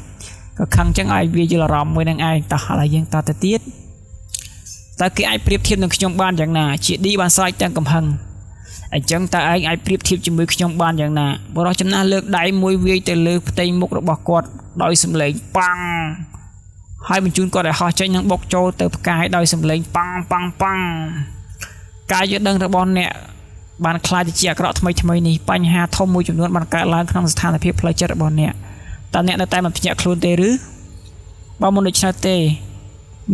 S1: ក៏ខឹងអញ្ចឹងឲ្យវាយល់អារម្មណ៍មួយនឹងឯងតោះឥឡូវយើងតទៅទៀតតើគេអាចប្រៀបធៀបនឹងខ្ញុំបានយ៉ាងណាជាឌីបានស្រែកទាំងកំហឹងអញ្ចឹងតើឯងអាចប្រៀបធៀបជាមួយខ្ញុំបានយ៉ាងណាបុរសចំណាស់លើកដៃមួយវាយទៅលើផ្ទៃមុខរបស់គាត់ដោយសម្លេងប៉ាំងហើយបញ្ជូនគាត់ឲ្យហោះចេញនិងបុកចូលទៅផ្កាយដោយសម្លេងប៉ាំងប៉ាំងប៉ាំងការយល់ដឹងរបស់អ្នកបានក្លាយទៅជាអាក្រក់ថ្មីថ្មីនេះបញ្ហាធំមួយចំនួនបានកើតឡើងក្នុងស្ថានភាពផ្លូវចិត្តរបស់អ្នកតើអ្នកនៅតែមិនភ្ញាក់ខ្លួនទេឬបើមិនដូច្នេះទេ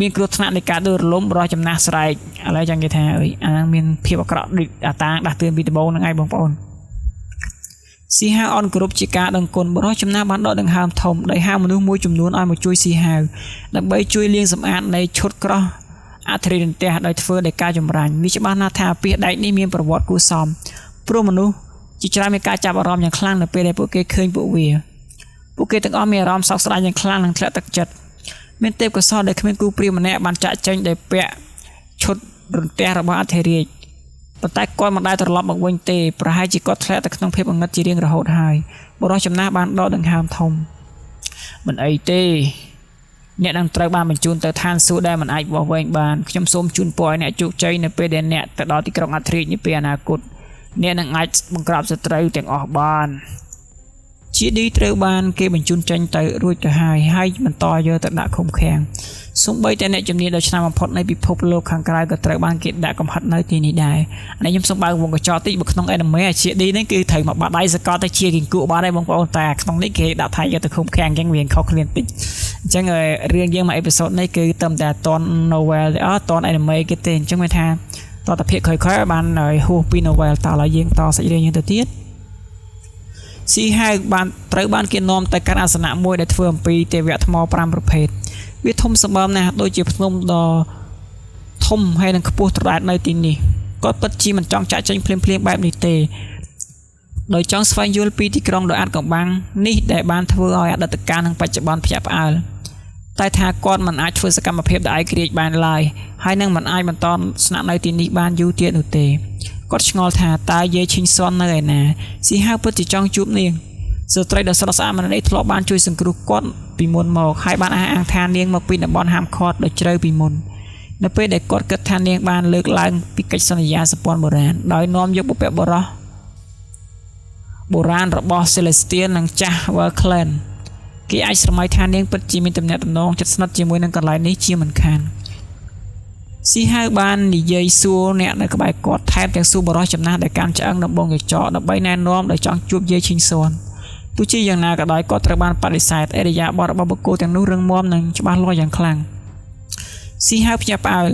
S1: មានគ្រោះថ្នាក់នៃការដួលរលំរបស់ចំណាស់ស្រែកឥឡូវចង់និយាយថាអើយអាហ្នឹងមានភាពអាក្រក់ដូចអាតាដាស់តឿនពីដំបូងហ្នឹងឯងបងប្អូនស៊ីហាវអនគ្រប់ជាការដឹងគុណបរិះចំណាស់បានដកដង្ហើមធំដោយហៅមនុស្សមួយចំនួនឲ្យមកជួយស៊ីហាវដើម្បីជួយលាងសម្អាតនៃឈុតក្រោះអធិរិយរន្ទះដោយធ្វើដោយការចម្រាញ់វាច្បាស់ណាស់ថាពាក្យដែកនេះមានប្រវត្តិគួរសមព្រោះមនុស្សជាច្រើនមានការចាប់អារម្មណ៍យ៉ាងខ្លាំងនៅពេលដែលពួកគេឃើញពួកវាពួកគេទាំងអស់មានអារម្មណ៍សោកស្ដាយយ៉ាងខ្លាំងនិងធ្លាក់ទឹកចិត្តមានទេពកោសល្យដែលគ្មានគូព្រាម្នាក់បានចាក់ចេញដោយពាក់ឈុតរន្ទះរបស់អធិរាជប៉ុន្តែគាត់មិនដែលត្រឡប់មកវិញទេប្រហែលជាគាត់ធ្លាក់ទៅក្នុងភាពងងឹតជារៀងរហូតហើយបុរសចំណាស់បានដកដង្ហើមធំមិនអីទេអ្នកនឹងត្រូវបានបញ្ជូនទៅឋានសួគ៌ដែលមិនអាចវាស់វែងបានខ្ញុំសូមជូនពរឲ្យអ្នកជោគជ័យនៅពេលដែលអ្នកទៅដល់ទីក្រុងអធិរាជនាពេលអនាគតអ្នកនឹងអាចបង្ក្រាបសត្រូវទាំងអស់បានជាឌីត្រូវបានគេបញ្ជូនចេញទៅរួចទៅហើយហើយបន្តយកទៅដាក់ឃុំឃាំងសូម្បីតែអ្នកជំនាញដ៏ឆ្នើមបំផុតនៃពិភពលោកខាងក្រៅក៏ត្រូវបានគេដាក់កំហិតនៅទីនេះដែរអានេះខ្ញុំសូមបើកវងកញ្ចក់តិចបើក្នុង anime អាជាឌីនេះគឺត្រូវមកបាត់ដៃសកលទៅជាគង្គក់បានដែរបងប្អូនតែក្នុងនេះគេដាក់ថៃយកទៅឃុំឃាំងអញ្ចឹងវាខុសគ្នាបន្តិចអញ្ចឹងរឿងយើងមួយ episode នេះគឺត្រឹមតែតន novel ទេអត់តន anime គេទេអញ្ចឹងវាថាតតភាគក្រោយៗបានហួសពី novel តឥឡូវយើងតសាច់រឿងយើងទៅទៀតស៊ីហៅបានត្រូវបានគេនាំទៅកាន់អាសនៈមួយដែលធ្វើអំពីទេវៈថ្ម5ប្រភេទវាធំសម្បើមណាស់ដូចជាភ្នំដ៏ធំហើយនឹងខ្ពស់ត្រដែតនៅទីនេះគាត់ពិតជាមិនចង់ចាក់ចេញភ្លាមៗបែបនេះទេដោយចង់ស្វែងយល់ពីទីក្រុងដ៏អាថ៌កំបាំងនេះដែលបានធ្វើឲ្យអតីតកាលនិងបច្ចុប្បន្នភ្ញាក់ផ្អើលតែថាគាត់មិនអាចធ្វើសកម្មភាពដែលឯករាជ្យបានឡើយហើយនឹងមិនអាចបន្តស្នាក់នៅទីនេះបានយូរទៀតនោះទេគាត់ឆ្ងល់ថាតើយាយឈីងស៊ន់នៅឯណាស៊ីហៅពិតជាចង់ជួបនាងស្ត្រីដ៏ស្រស់ស្អាតម្នាក់នេះធ្លាប់បានជួយសង្គ្រោះគាត់ពីមុនមកហើយបានអះអាងថានាងមកពីតំបន់ហាមឃាត់ដ៏ជ្រៅពីមុននៅពេលដែលគាត់គិតថានាងបានលើកឡើងពីកិច្ចសន្យាសម្ព័ន្ធបុរាណដោយនាំយកបុព្វបុរសបុរាណរបស់ Celestial និងចាស់ Welclan គេអាចស្រមៃថានាងពិតជាមានទំនាក់ទំនងជិតស្និទ្ធជាមួយនឹងកន្លែងនេះជាមិនខានស៊ីហៅបាននិយាយសួរអ្នកនៅក្បែរគាត់ថែមទាំងសួរបរិសចំណាស់ដែលកាន់ឆ្អឹងដំបងកញ្ចក់ដើម្បីណែនាំដោយចង់ជួបយាយឈីងស៊នទោះជាយ៉ាងណាក៏ដោយគាត់ត្រូវបានបដិសេធអរិយាបថរបស់បុគ្គលទាំងនោះរឹងមាំនិងច្បាស់លាស់យ៉ាងខ្លាំងស៊ីហៅភ្ញាក់ផ្អើល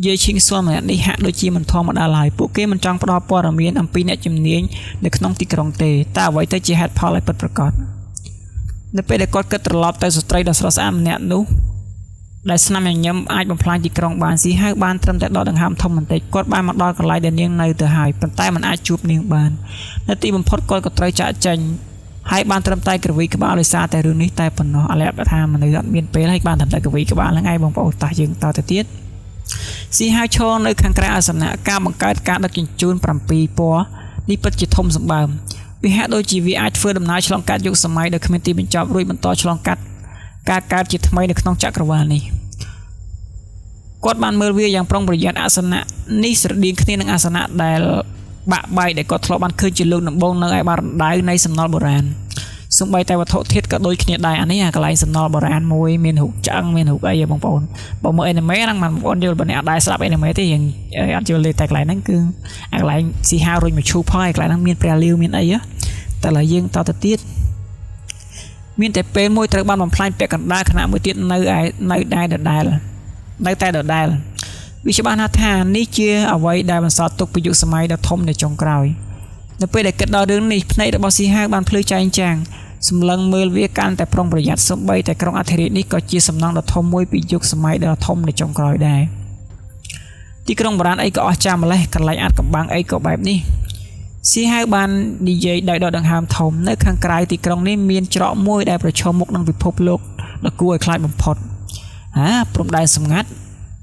S1: យាយឈីងស៊នម្នាក់នេះហាក់ដូចជាមិនធម្មតាឡើយពួកគេមិនចង់ផ្ដល់ព័ត៌មានអំពីអ្នកជំនាញនៅក្នុងទីក្រុងទេតើអ្វីទៅជាហេតុផលឲ្យពិតប្រាកដនៅពេលដែលគាត់គិតត្រឡប់ទៅស្ត្រីដ៏ស្រស់ស្អាតម្នាក់នោះដែលស្នាមញញឹមអាចបំផ្លាញទីក្រុងបានស៊ីហៅបានត្រឹមតែដកដង្ហើមធំបន្តិចគាត់បានមកដល់កន្លែងដែលនាងនៅទៅហើយប៉ុន្តែមិនអាចជួបនាងបាននៅទីបំផុតគាត់ក៏ត្រូវចាកចេញហើយបានត្រឹមតែក្រវីក្បាលដោយសារតែរឿងនេះតែប៉ុណ្ណោះឥឡូវថាមនុស្សអត់មានពេលហើយបានត្រឹមតែក្រវីក្បាលហ្នឹងឯងបងប្អូនតោះយើងតទៅទៀតស៊ីហៅឈរនៅខាងក្រៅអាសនៈការបង្កើតការដឹកជញ្ជូន7ពណ៌នេះពិតជាធំសម្បើមវាហាក់ដូចជាវាអាចធ្វើដំណើរឆ្លងកាត់យុគសម័យដោយគ្មានទីបញ្ចប់រួចបន្តឆ្លងកាត់ការកើតជាថ្មីនៅក្នុងចក្រវាលនេះគាត់បានមើលវាយ៉ាងប្រុងប្រយ័ត្នអាសនៈនេះស្រដៀងគ្នានឹងអាសនៈដែលបាក់បែកដែលគាត់ធ្លាប់បានឃើញជាលើកដំបូងនៅឯបារណ្ដៅនៃសំណល់បុរាណសូម្បីតែវត្ថុធាតុក៏ដូចគ្នាដែរអានេះអាកន្លែងសំណល់បុរាណមួយមានរូបឆ្អឹងមានរូបអីបងប្អូនបើមើល anime ហ្នឹងបងប្អូនយល់បើអ្នកអត់ដែរស្ដាប់ anime ទេយើងអត់យល់ទេតែកន្លែងហ្នឹងគឺអាកន្លែងស៊ីហារុញមកឈូផងឯកន្លែងហ្នឹងមានព្រះលាវមានអីតែឥឡូវយើងតទៅទៀតមានតែពេលមួយត្រូវបានបំផ្លាញពាក់កណ្ដាលខណៈមួយទៀតនៅឯនៅដែរដដែលនៅតែដដែលវាច្បាស់ណាស់ថានេះជាអ្វីដែលបន្សល់ទុកពីយុគសម័យដ៏ធំនៅចុងក្រោយនៅពេលដែលគិតដល់រឿងនេះភ្នែករបស់ស៊ីហាវបានភ្លឺចែងចាំងសម្លឹងមើលវាកាន់តែប្រុងប្រយ័ត្នសូម្បីតែក្រុងអធិរាជនេះក៏ជាសំណង់ដ៏ធំមួយពីយុគសម័យដ៏ធំនៅចុងក្រោយដែរទីក្រុងបុរាណអីក៏អស្ចារ្យម្លេះកន្លែងអាថ៌កំបាំងអីក៏បែបនេះស៊ីហៅបាននិយាយដោយដកដង្ហើមធំនៅខាងក្រៅទីក្រុងនេះមានច្រកមួយដែលប្រឈមមុខនឹងពិភពលោកដ៏គួរឲ្យខ្លាចបំផុតហាព្រំដែនសម្ងាត់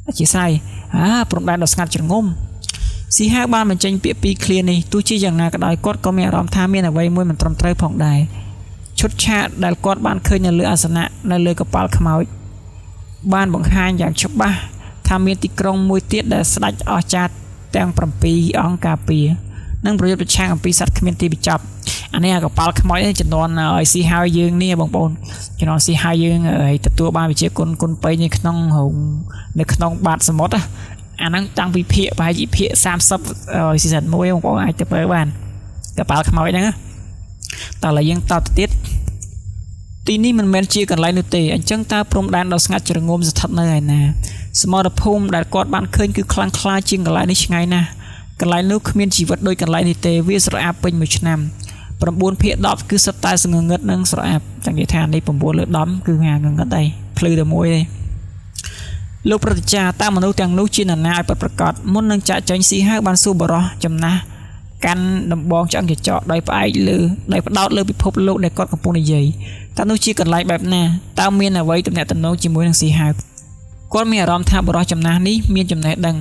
S1: អធិស្ឋានអាព្រំដែនដ៏ស្ងាត់ជ្រងំស៊ីហាវបានបញ្ចេញពាក្យពីរឃ្លានេះទោះជាយ៉ាងណាក៏ដោយគាត់ក៏មានអារម្មណ៍ថាមានអ្វីមួយមិនត្រឹមត្រូវផងដែរឈុតឆាកដែលគាត់បានឃើញនៅលើអាសនៈនៅលើកប៉ាល់ខ្មោចបានបង្ហាញយ៉ាងច្បាស់ថាមានទីក្រុងមួយទៀតដែលស្ដេចអស្ចារ្យទាំង7អង្គការពារនិងប្រយុទ្ធប្រឆាំងអំពីសត្វគ្មានទីបញ្ចប់អានេះអាកប៉ាល់ខ្មោចនេះជំនាន់ឲ្យស៊ីហើយយើងនេះបងប្អូនជំនាន់ស៊ីហើយយើងឲ្យទទួលបានវិជាគុណគុណពេញនៅក្នុងរោងនៅក្នុងបាតសមុទ្រណាអាហ្នឹងតាំងពីភាគប្រហែលជាភាគ30 season 1បងប្អូនអាចទៅមើលបានកប៉ាល់ខ្មោចហ្នឹងណាតោះឥឡូវយើងតទៅទៀតទីនេះមិនមែនជាកន្លែងនោះទេអញ្ចឹងតើព្រំដែនដ៏ស្ងាត់ជ្រងំស្ថិតនៅឯណាសមរភូមិដែលគាត់បានឃើញគឺខ្លាំងក្លាជាងកន្លែងនេះឆ្ងាយណាស់កន្លែងនោះគ្មានជីវិតដូចកន្លែងនេះទេវាស្រអាប់ពេញមួយឆ្នាំ9ភាគ10គឺសុទ្ធតែសងងឹតនិងស្រអាប់ចង់និយាយថានេះ9លើ10គឺងងឹតអីភ្លឺតែមួយទេលោកប្រតិចាតើមនុស្សទាំងនោះជានរណាឲ្យពិតប្រាកដមុននឹងចាក់ចេញស៊ីហៅបានសួរបរោះចំណាស់កាន់ដំបងឆ្អឹងចចកដោយផ្អែកលើដោយផ្ដោតលើពិភពលោកដែលគាត់កំពុងនិយាយតើនោះជាកន្លែងបែបណាតើមានអ្វីទំនាក់ទំនងជាមួយនឹងស៊ីហៅគាត់មានអារម្មណ៍ថាបរោះចំណាស់នេះមានចំណេះដឹង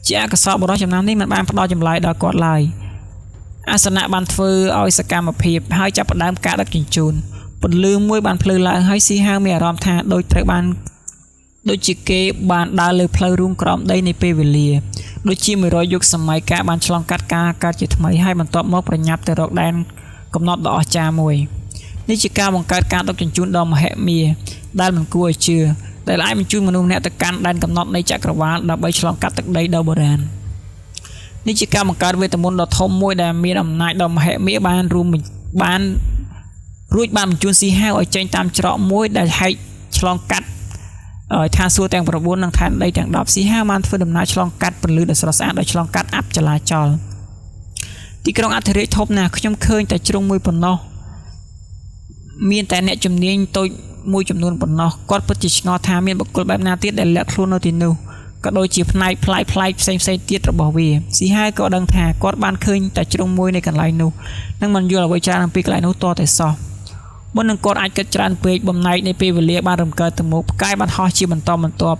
S1: ជាអកុសលបរោះចំណាស់នេះមិនបានផ្ដល់ចម្លើយដល់គាត់ឡើយអាសនៈបានធ្វើឲ្យសកម្មភាពហើយចាប់ផ្ដើមការដឹកជញ្ជូនពន្លឺមួយបានភ្លឺឡើងហើយស៊ីហៅមានអារម្មណ៍ថាដូចត្រូវបានដូចជាគេបានដើរលើផ្លូវរូងក្រោមដីនៃពេលវេលាដូចជា100យុគសម័យកាលបានឆ្លងកាត់ការកើតជាថ្មីហើយបន្ទាប់មកប្រញាប់ទៅរកដែនកំណត់ដ៏អស្ចារ្យមួយនេះជាការបង្កើតការដឹកជញ្ជូនដ៏មហិមាដែលមិនគួរឲ្យជឿដែលអាចបញ្ជូនមនុស្សម្នាក់ទៅកាន់ដែនកំណត់នៃចក្រវាលដើម្បីឆ្លងកាត់ទឹកដីដ៏បុរាណនេះជាការបង្កើតវេទមន្តដ៏ធំមួយដែលមានអំណាចដ៏មហិមាបានរួមបានរួចបានបញ្ជូនស៊ីហាវឲ្យចេញតាមច្រកមួយដែលហែកឆ្លងកាត់ឋានសួគ៌ទាំង9និងឋានដីទាំង10ស៊ីហាវបានធ្វើដំណើរឆ្លងកាត់ពន្លឺដ៏ស្រស់ស្អាតដោយឆ្លងកាត់អាប់ចលាចលទីក្រុងអធិរាជធំណាស់ខ្ញុំឃើញតែជ្រុងមួយប៉ុណ្ណោះមានតែអ្នកជំនាញតូចមួយចំនួនប៉ុណ្ណោះគាត់ពិតជាឆ្ងល់ថាមានបុគ្គលបែបណាទៀតដែលលាក់ខ្លួននៅទីនោះក៏ដូចជាផ្នែកប្លែកប្លែកផ្សេងផ្សេងទៀតរបស់វាស៊ីហាវក៏ដឹងថាគាត់បានឃើញតែជ្រុងមួយនៃកន្លែងនោះនិងមិនយល់អ្វីច្រើនអំពីកន្លែងនោះតតែសោះមុននឹងគាត់អាចគិតច្រើនពេកបំណែកនៃពេលវេលាបានរំកើទៅមុខផ្កាយបានហោះជាបន្តបន្ទាប់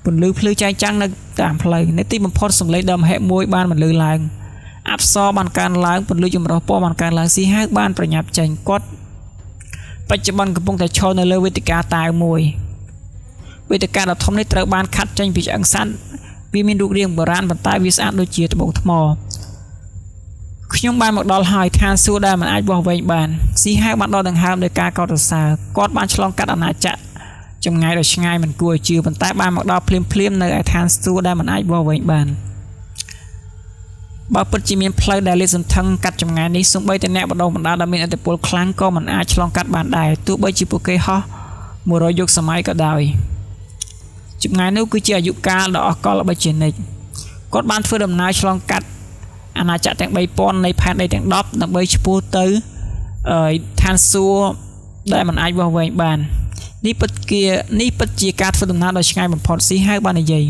S1: ពន្លឺភ្លឺចែងចាំងនៅតាមផ្លូវនៅទីបំផុតសំឡេងដ៏មហិមួយបានបន្លឺឡើងអប្សរបានកើនឡើងពន្លឺចម្រុះពណ៌បានកើនឡើងស៊ីហាវបានប្រញាប់ចេញគាត់បច្ចុប្បន្នកំពុងតែឈរនៅលើវេទិកាតាវមួយវេទិកាដ៏ធំនេះត្រូវបានខាត់ចេញពីឆ្អឹងសត្វវាមានរូបរាងបុរាណប៉ុន្តែវាស្អាតដូចជាត្បូងថ្មខ្ញុំបានមកដល់ហើយឋានសួគ៌ដែលមិនអាចវាស់វែងបានស៊ីហាវបានដកដង្ហើមដោយការកោតសរសើរគាត់បានឆ្លងកាត់អាណាចក្រចម្ងាយដ៏ឆ្ងាយមិនគួរឲ្យជឿប៉ុន្តែបានមកដល់ភ្លាមភ្លាមនៅឯឋានសួគ៌ដែលមិនអាចវាស់វែងបានបើពិតជាមានផ្លូវដែលលាតសន្ធឹងកាត់ចម្ងាយនេះសូម្បីតែអ្នកបណ្ដុះបណ្ដាលដ៏មានឥទ្ធិពលខ្លាំងក៏មិនអាចឆ្លងកាត់បានដែរទោះបីជាពួកគេហោះ100យុគសម័យក៏ដោយចម្ងាយនោះគឺជាអាយុកាលដ៏អស់កល្បល្បីជានិច្ចគាត់បានធ្វើដំណើរឆ្លងកាត់អាណាចក្រទាំង3000នៃផែនដីទាំង10ដើម្បីឆ្ពោះទៅឋានសួគ៌ដែលមិនអាចវាស់វែងបាននេះពិតជាការធ្វើដំណើរដ៏ឆ្ងាយបំផុតស៊ីហៅបាននិយាយ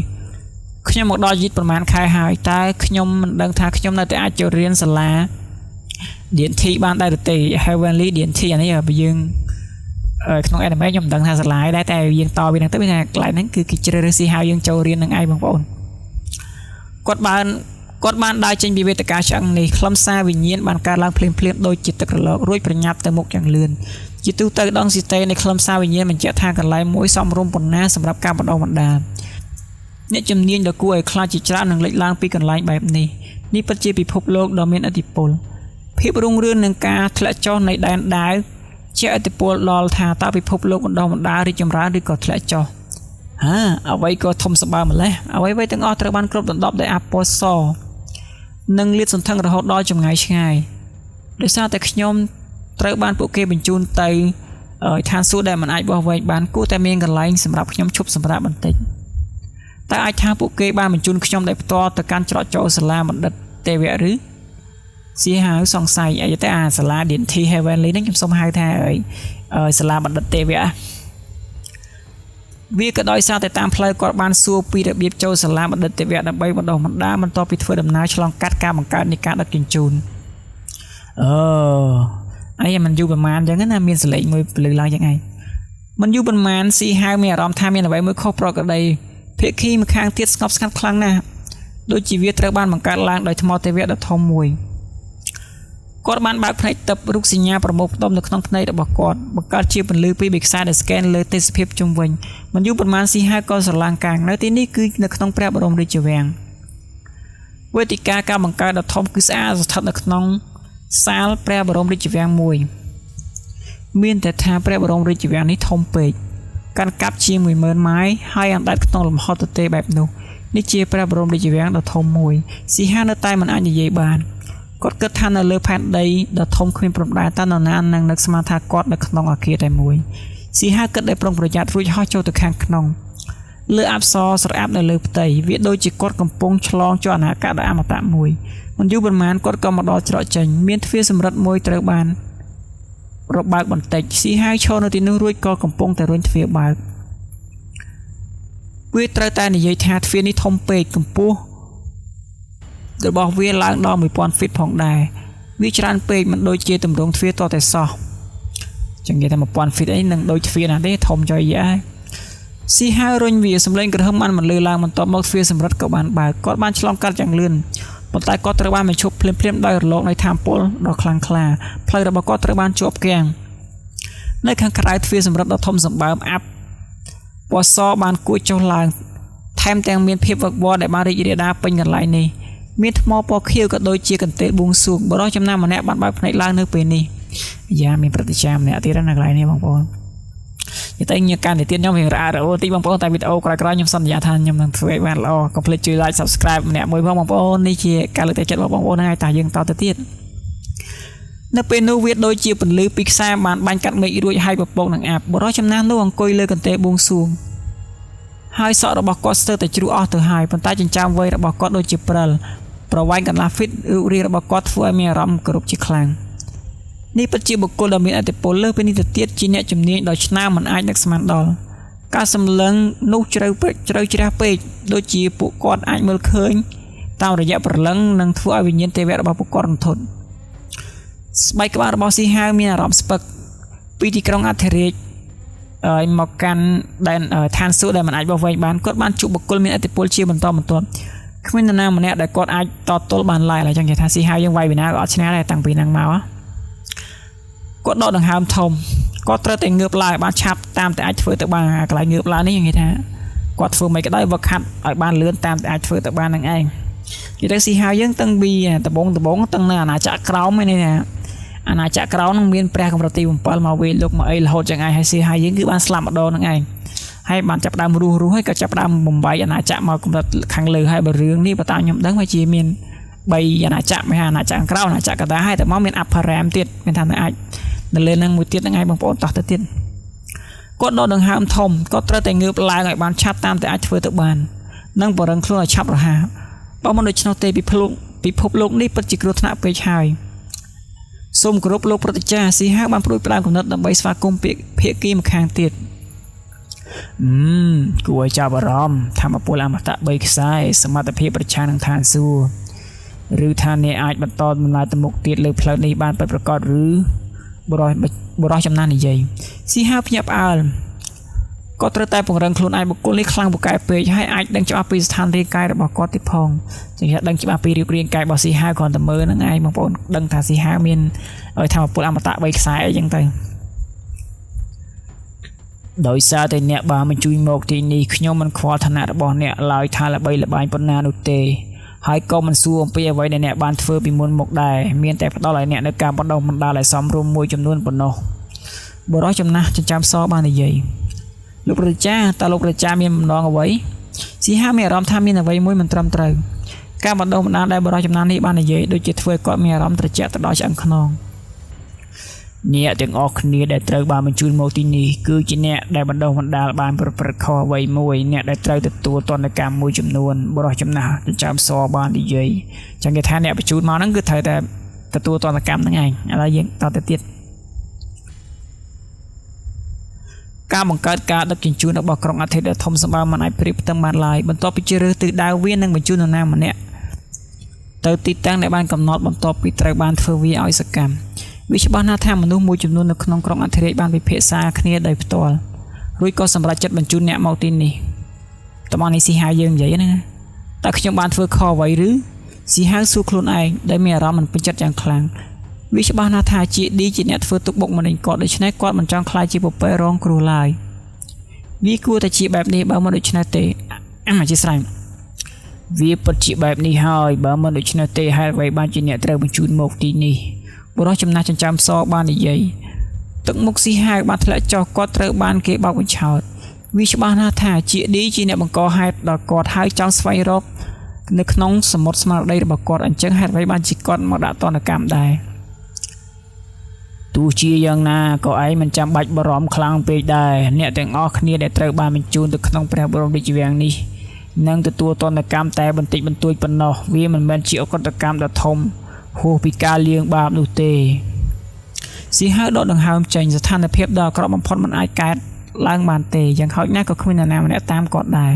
S1: ខ្ញុំមកដល់យីតប្រហែលខែហើយតែខ្ញុំមិនដឹងថាខ្ញុំនៅតែអាចចូលរៀនសាលា D&T បានដែរឬទេ Heavenly D&T អានេះបើយើងក្នុង anime ខ្ញុំមិនដឹងថាសាលាដែរតែយើងតវាហ្នឹងទៅមានថាកន្លែងហ្នឹងគឺគេជ្រើសរើសស៊ីហៅយើងចូលរៀននឹងឯងបងប្អូនគាត់បានដើរចេញពីវេទិកាឆ្អឹងនេះខ្លឹមសារវិញ្ញាណបានកើតឡើងភ្លាមភ្លាមដូចជាទឹករលករួចប្រញាប់ទៅមុខយ៉ាងលឿនជាទូទៅដងស៊ីតេនៃខ្លឹមសារវិញ្ញាណបញ្ជាក់ថាកន្លែងមួយសមរម្យប៉ុណ្ណាសម្រាប់ការបណ្ដុះបណ្ដាលអ្នកជំនាញដ៏គួរឲ្យខ្លាចជាច្រើននឹងលេចឡើងពីកន្លែងបែបនេះនេះពិតជាពិភពលោកដ៏មានឥទ្ធិពលភាពរុងរឿងនឹងការធ្លាក់ចុះនៃដែនដាវជាឥទ្ធិពលដល់ថាតើពិភពលោកបណ្ដុះបណ្ដាលរីកចម្រើនឬក៏ធ្លាក់ចុះហាអ្វីក៏ធំសម្បើមម្លេះអ្វីៗទាំងអស់ត្រូវបានគ្របដណ្ដប់ដោយអាពណ៌សនិងលាតសន្ធឹងរហូតដល់ចម្ងាយឆ្ងាយដោយសារតែខ្ញុំត្រូវបានពួកគេបញ្ជូនទៅឋានសួគ៌ដែលមិនអាចវាស់វែងបានគួរតែមានកន្លែងសម្រាប់ខ្ញុំឈប់សម្រាកបន្តិចតើអាចថាពួកគេបានបញ្ជូនខ្ញុំដោយផ្ទាល់ទៅកាន់ច្រកចូលសាលាបណ្ឌិតទេវៈឬស៊ីហៅសង្ស័យអីទៅអាសាលា D&T Heavenly ហ្នឹងខ្ញុំសូមហៅថាសាលាបណ្ឌិតទេវៈវាក៏ដោយសារតែតាមផ្លូវគាត់បានសួរពីរបៀបចូលសាលាបណ្ឌិតទេវៈដើម្បីបណ្ដុះបណ្ដាលបន្ទាប់ពីធ្វើដំណើរឆ្លងកាត់ការបង្កើតនៃការដឹកជញ្ជូនអូអីមិនយូរប្រហែលអញ្ចឹងណាមានសលេងមួយពលឺឡើងយ៉ាងឯងមិនយូរប៉ុន្មានស៊ីហៅមានអារម្មណ៍ថាមានអ្វីមួយខុសប្រក្រតីភាព ភាគីម្ខាងទៀតស្ងប់ស្ងាត់ខ្លាំងណាស់ដូចជាវាត្រូវបានបង្កើតឡើងដោយថ្មទេវៈដ៏ធំមួយគាត់បានបើកភ្នែកទឹករូបសញ្ញាប្រមូលផ្ដុំនៅក្នុងភ្នែករបស់គាត់បង្កើតជាពន្លឺពីរបីខ្សែដែលស្កេនលើទេសភាពជុំវិញមិនយូរប៉ុន្មានស៊ីហាក៏ស្រឡាងកាងនៅទីនេះគឺនៅក្នុងព្រះបរមរាជវាំងវេទិកាការបង្កើតដ៏ធំគឺស្អាតស្ថិតនៅក្នុងសាលព្រះបរមរាជវាំងមួយមានតែថាព្រះបរមរាជវាំងនេះធំពេកកាន់កាប់ជាង10000ម៉ាយហើយអណ្ដែតក្នុងលំហទទេបែបនោះនេះជាព្រះបរមរាជវាំងដ៏ធំមួយស៊ីហានៅតែមិនអាចនិយាយបានគាត់គិតថានៅលើផែនដីដ៏ធំគ្មានព្រំដែនតើនរណានឹងនឹកស្មានថាគាត់នៅក្នុងអគារតែមួយស៊ីហាគិតដោយប្រុងប្រយ័ត្នរួចហោះចូលទៅខាងក្នុងលើអប្សរស្រអាប់នៅលើផ្ទៃវាដូចជាគាត់កំពុងឆ្លងចូលអនាគតដ៏អមតៈមួយមិនយូរប៉ុន្មានគាត់ក៏មកដល់ច្រកចេញមានទ្វារសម្រិតមួយត្រូវបានរបើកបន្តិចស៊ីហាឈរនៅទីនោះរួចក៏កំពុងតែរុញទ្វារបើកវាត្រូវតែនិយាយថាទ្វារនេះធំពេកកម្ពស់របស់វាឡើងដល់1000ហ្វីតផងដែរវាច្រើនពេកមិនដូចជាទម្រង់ទ្វារតតែសោះចឹងនិយាយថា1000ហ្វីតអីនឹងដូចទ្វារណាទេធំចុយយ៉ាស៊ីហារុញវាសំឡេងក្រហមបានបន្លឺឡើងបន្ទាប់មកទ្វារសម្រិតក៏បានបើកគាត់បានឆ្លងកាត់យ៉ាងលឿនប៉ុន្តែគាត់ត្រូវបានបញ្ឈប់ភ្លាមៗដោយរលកនៃថាមពលដ៏ខ្លាំងក្លាផ្លូវរបស់គាត់ត្រូវបានជាប់គាំងនៅខាងក្រៅទ្វារសម្រិតដ៏ធំសម្បើមអាប់ពណ៌សបានគួចចុះឡើងថែមទាំងមានភាពវឹកវរដែលបានរីករាលដាលពេញកន្លែងនេះមានថ្មពណ៌ខៀវក៏ដូចជាកន្ទេលបួងសួងបុរសចំណាស់ម្នាក់បានបើកភ្នែកឡើងនៅពេលនេះយ៉ាមានព្រឹទ្ធាចារ្យម្នាក់ទៀតនៅកន្លែងនេះបងប្អូននិយាយទៅញ៉ាំកាន់ទៅទៀតខ្ញុំរៀងរអាក់រអួលតិចបងប្អូនតែវីដេអូក្រោយៗខ្ញុំសន្យាថាខ្ញុំនឹងធ្វើឲ្យបានល្អកុំភ្លេចជួយ like subscribe ម្នាក់មួយផងបងប្អូននេះជាការលើកទឹកចិត្តរបស់បងប្អូនហើយតាយើងតទៅទៀតនៅពេលនោះវាដូចជាពន្លឺពីរខ្សែបានបាញ់កាត់មេឃរួចហើយពពកនឹងអាប់បុរសចំណាស់នោះអង្គុយលើកន្ទេលបួងសួងហើយសក់របស់គាត់ស្ទើរតែជ្រុះអស់ទៅហើយប៉ុន្តែចិញ្ចើមវៃរបស់គាត់ដូចជាព្រិលប្រវែងកន្លះហ្វីតរូបរាងរបស់គាត់ធ្វើឲ្យមានអារម្មណ៍គោរពជាខ្លាំងនេះពិតជាបុគ្គលដ៏មានឥទ្ធិពលលើសពីនេះទៅទៀតជាអ្នកជំនាញដ៏ឆ្នើមមិនអាចនឹកស្មានដល់ការសម្លឹងនោះជ្រៅពេកជ្រៅជ្រះពេកដូចជាពួកគាត់អាចមើលឃើញតាមរយៈព្រលឹងនិងធ្វើឲ្យវិញ្ញាណទេវៈរបស់ពួកគាត់រន្ធត់ស្បែកក្បាលរបស់ស៊ីហាវមានអារម្មណ៍ស្ពឹកពីទីក្រុងអធិរាជហើយមកកាន់ដែនឋានសួគ៌ដែលមិនអាចបោះវែងបានគាត់បានជួបបុគ្គលមានឥទ្ធិពលជាបន្តបន្ទាប់គ្មាននរណាម្នាក់ដែលគាត់អាចតទល់បានឡើយឡើយចឹងគេថាស៊ីហាវយើងវាយវិណាក៏អត់ឈ្នះដែរតាំងពីហ្នឹងមកគាត់ដកដង្ហើមធំគាត់ត្រូវតែងើបឡើងឲ្យបានឆាប់តាមតែអាចធ្វើទៅបានកន្លែងងើបឡើងនេះគេថាគាត់ធ្វើមិនក៏ដោយវឹកហាត់ឲ្យបានលឿនតាមតែអាចធ្វើទៅបាននឹងឯងនិយាយទៅស៊ីហាវយើងតាំងពីដបងដបងតាំងនៅអាណាចក្រក្រោមនេះណាអាណាចក្រក្រោមនឹងមានព្រះកម្រិតទី7មកវេលោកមកអីរហូតចឹងឯងហើយស៊ីហាវយើងគឺបានស្លាប់ម្ដងនឹងឯងហើយបានចាប់ដើមរស់រស់ហើយក៏ចាប់ដើមបំបីអាណាចក្រមកកម្រិតខាងលើហើយបើរឿងនេះបើតាមខ្ញុំដឹងថាជាមាន3អាណាចក្រមានអាណាចក្រក្រៅអាណាចក្រកតាហើយតែមកមានអផរាមទៀតមានថានៅអាចនៅលើនឹងមួយទៀតហ្នឹងឯងបងប្អូនតោះទៅទៀតគាត់ដកដង្ហើមធំគាត់ត្រូវតែងើបឡើងឲ្យបានឆាប់តាមតែអាចធ្វើទៅបាននិងបរិងខ្លួនឲ្យឆាប់រហ័សបើមិនដូច្នោះទេពិភពលោកនេះពិតជាគ្រោះថ្នាក់ពេកហើយសូមគោរពលោកប្រតិចាស៊ីហាបានព្រួយផ្ដើមកំណត់ដើម្បីស្វាគមន៍ភាគីម្ខាងទៀតគួរឲ្យចាប់អារម្មណ៍ធម្មពលអមតៈ3ខ្សែសមត្ថភាពប្រឆាំងនឹងឋានសួគ៌ឬថាអ្នកអាចបន្តដំណើរទៅមុខទៀតលើផ្លូវនេះបានពិតប្រាកដឬបុរសចំណាស់និយាយស៊ីហាភ្ញាក់ផ្អើលគាត់ត្រូវតែពង្រឹងខ្លួនឯងបុគ្គលនេះខ្លាំងពូកែពេកហើយអាចដឹងច្បាស់ពីស្ថានរាងកាយរបស់គាត់ទៀតផងចឹងគេដឹងច្បាស់ពីរូបរាងកាយរបស់ស៊ីហាគ្រាន់តែមើលហ្នឹងឯងបងប្អូនដឹងថាស៊ីហាមានឲ្យធម្មពលអមតៈ3ខ្សែអីចឹងទៅដោយសារតែអ្នកបានបញ្ជូនមកទីនេះខ្ញុំមិនខ្វល់ឋានៈរបស់អ្នកឡើយថាល្បីល្បាញប៉ុណ្ណានោះទេហើយក៏មិនសួរអំពីអ្វីដែលអ្នកបានធ្វើពីមុនមកដែរមានតែផ្ដល់ឲ្យអ្នកនៅការបណ្ដុះបណ្ដាលឲ្យសមរម្យមួយចំនួនប៉ុណ្ណោះបុរសចំណាស់ចិញ្ចើមសបាននិយាយលោកប្រជាចាតើលោកប្រជាចាមានបំណងអ្វីស៊ីហាមានអារម្មណ៍ថាមានអ្វីមួយមិនត្រឹមត្រូវការបណ្ដុះបណ្ដាលដែលបុរសចំណាស់នេះបាននិយាយដូចជាធ្វើឲ្យគាត់មានអារម្មណ៍ត្រជាក់ទៅដល់ឆ្អឹងខ្នងអ្នកទាំងអស់គ្នាដែលត្រូវបានបញ្ជូនមកទីនេះគឺជាអ្នកដែលបណ្ដុះបណ្ដាលបានប្រព្រឹត្តខុសអ្វីមួយអ្នកដែលត្រូវទទួលទណ្ឌកម្មមួយចំនួនបុរសចំណាស់ចិញ្ចើមសបាននិយាយចឹងគេថាអ្នកបញ្ជូនមកហ្នឹងគឺត្រូវតែទទួលទណ្ឌកម្មហ្នឹងឯងឥឡូវយើងតទៅទៀតការបង្កើតការដឹកជញ្ជូនរបស់ក្រុងអាធិធដ៏ធំសម្បើមមិនអាចប្រៀបផ្ទឹមបានឡើយបន្ទាប់ពីជ្រើសរើសទិសដៅវានឹងបញ្ជូននរណាម្នាក់ទៅទីតាំងដែលបានកំណត់បន្ទាប់ពីត្រូវបានធ្វើវាឲ្យសកម្មវាច្បាស់ណាស់ថាមនុស្សមួយចំនួននៅក្នុងក្រុងអធិរាជបានពិភាក្សាគ្នាដោយផ្ទាល់រួចក៏សម្រេចចិត្តបញ្ជូនអ្នកមកទីនេះ តំបន់នេះស៊ីហៅយើងនិយាយណាតើខ្ញុំបានធ្វើខុសអ្វីឬស៊ីហៅសួរខ្លួនឯងដែលមានអារម្មណ៍មិនពេញចិត្តយ៉ាងខ្លាំងវាច្បាស់ណាស់ថាជាឌីជាអ្នកធ្វើទុកបុកម្នេញគាត់ដូច្នេះគាត់មិនចង់ក្លាយជាពពែរងគ្រោះឡើយវាគួរតែជាបែបនេះបើមិនដូច្នេះទេអធិស្ឋានវាពិតជាបែបនេះហើយបើមិនដូច្នេះទេហេតុអ្វីបានជាអ្នកត្រូវបញ្ជូនមកទីនេះបុរសចំណាស់ចិញ្ចើមសបាននិយាយទឹកមុខស៊ីហៅបានធ្លាក់ចុះគាត់ត្រូវបានគេបោកបញ្ឆោតវាច្បាស់ណាស់ថាជាឌីជាអ្នកបង្កហេតុដល់គាត់ហើយចង់ស្វែងរកនៅក្នុងសមុទ្រស្មារតីរបស់គាត់អញ្ចឹងហេតុអ្វីបានជាគាត់មកដាក់ទណ្ឌកម្មដែរទោះជាយ៉ាងណាក៏ឯងមិនចាំបាច់បារម្ភខ្លាំងពេកដែរអ្នកទាំងអស់គ្នាដែលត្រូវបានបញ្ជូនទៅក្នុងព្រះបរមរាជវាំងនេះនឹងទទួលទណ្ឌកម្មតែបន្តិចបន្តួចប៉ុណ្ណោះវាមិនមែនជាឧក្រិដ្ឋកម្មដ៏ធំហួសពីការលាងបាបនោះទេស៊ីហៅដកដង្ហើមចេញស្ថានភាពដ៏អាក្រក់បំផុតមិនអាចកើតឡើងបានទេយ៉ាងហោចណាស់ក៏គ្មាននរណាម្នាក់តាមគាត់ដែរ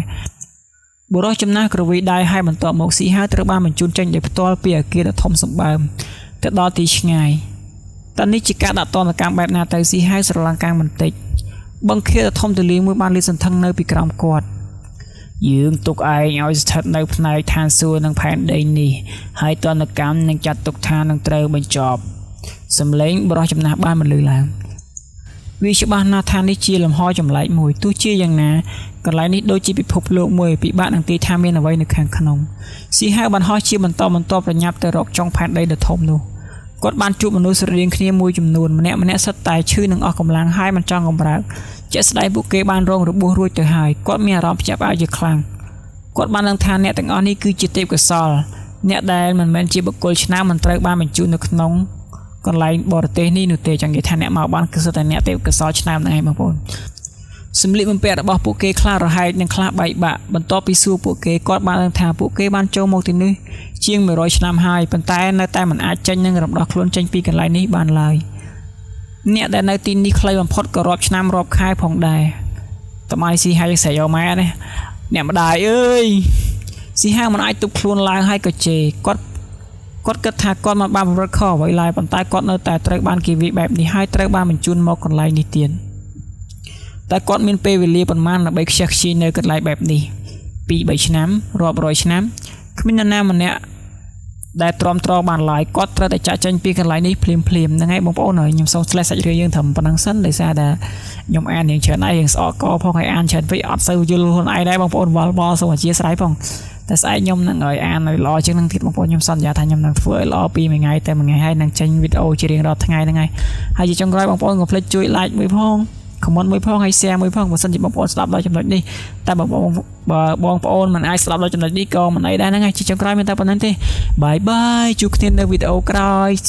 S1: បុរសចំណាស់ក្រវីដៃហើយបន្ទាប់មកស៊ីហៅត្រូវបានបញ្ជូនចេញដោយផ្ទាល់ពីអគារដ៏ធំសម្បើមទៅដល់ទីឆ្ងាយតើនេះជាការដាក់ទណ្ឌកម្មបែបណាទៅស៊ីហៅស្រឡាំងកាំងបន្តិចបឹងខៀវដ៏ធំទូលាយមួយបានលាតសន្ធឹងនៅពីក្រោមគាត់យើងទុកឯងឲ្យស្ថិតនៅផ្នែកឋានសួគ៌និងផែនដីនេះហើយទណ្ឌកម្មនឹងចាត់ទុកថានឹងត្រូវបញ្ចប់សំឡេងបរោះចំណាស់បានបន្លឺឡើងវាច្បាស់ណាស់ថានេះជាលំហចម្លែកមួយទោះជាយ៉ាងណាកន្លែងនេះដូចជាពិភពលោកមួយពិបាកនឹងទាយថាមានអ្វីនៅខាងក្នុងស៊ីហៅបានហោះជាបន្តបន្ទាប់ប្រញាប់ទៅរកចុងផែនដីដ៏ធំនោះគាត់បានជួបមនុស្សស្រដៀងគ្នាមួយចំនួនម្នាក់ម្នាក់សុទ្ធតែឈឺនិងអស់កម្លាំងហើយមិនចង់កម្រើកជាក់ស្ដែងពួកគេបានរងរបួសរួចទៅហើយគាត់មានអារម្មណ៍ភ្ញាក់ផ្អើលជាខ្លាំងគាត់បានដឹងថាអ្នកទាំងអស់នេះគឺជាទេពកោសល្យអ្នកដែលមិនមែនជាបុគ្គលឆ្នើមមិនត្រូវបានបញ្ជូននៅក្នុងកន្លែងបរទេសនេះនោះទេចង់និយាយថាអ្នកមកបានគឺសុទ្ធតែអ្នកទេពកោសល្យឆ្នើមហ្នឹងឯងបងប្អូនសម្លៀកបំពាក់របស់ពួកគេខ្លះរហែកនិងខ្លះបែកបាក់បន្ទាប់ពីសួរពួកគេគាត់បានដឹងថាពួកគេបានចូលមកទីនេះជាង100ឆ្នាំហើយប៉ុន្តែនៅតែមិនអាចចេញនិងរំដោះខ្លួនចេញពីកន្លែងនេះបានឡើយអ្នកដែលនៅទីនេះខ្លីបំផុតក៏រាប់ឆ្នាំរាប់ខែផងដែរតម្លៃស៊ីហើយស្រែកយកម៉ែនេះអ្នកម្ដាយអើយស៊ីហាមិនអាចទប់ខ្លួនឡើងហើយក៏ជេរគាត់គាត់គិតថាគាត់មិនបានប្រព្រឹត្តខុសអ្វីឡើយប៉ុន្តែគាត់នៅតែត្រូវបានគេវាយបែបនេះហើយត្រូវបានបញ្ជូនមកកន្លែងនេះទៀតតែគាត់មានពេលវេលាប៉ុន្មានដើម្បីខ្ជះខ្ជាយនៅកន្លែងបែបនេះ2 3ឆ្នាំរាប់រយឆ្នាំគ្មាននរណាម្នាក់ដែលទ្រាំទ្របានឡើយគាត់ត្រូវតែចាក់ចេញពីកន្លែងនេះភ្លាមភ្លាមហ្នឹងហើយបងប្អូនហើយខ្ញុំសូម slash សាច់រឿងយើងត្រឹមប៉ុណ្្នឹងសិនដោយសារតែខ្ញុំអានរៀងច្រើនហើយរៀងស្អកកផងហើយអានច្រើនពេកអត់សូវយល់ខ្លួនឯងដែរបងប្អូនវល់វល់សូមអធិស្ឋានផងតែស្អែកខ្ញុំនឹងឲ្យអានឲ្យល្អជាងនឹងទៀតបងប្អូនខ្ញុំសន្យាថាខ្ញុំនឹងធ្វើឲ្យល្អពីមួយថ្ងៃតែមួយថ្ងៃហើយនឹងចេញវីដេអូជារៀងរាល់ថ្ងៃហ្នឹងហើយហើយជាចុងក្រោយបងប្អូនកុំភ្លេចជួយ like មួយផង comment មួយផងហើយ share មួយផងបើសិនជាបងប្អូនស្ដាប់ដល់ចំណុចនេះតែបើបងបើបងប្អូនមិនអាចស្ដាប់ដល់ចំណុចនេះក៏មិនអីដែរហ្នឹងហើយជាចុងក្រោយមានតែប៉ុណ្្នឹងទេbye bye ជួបគ្នានៅវីដេអូក្រោយ។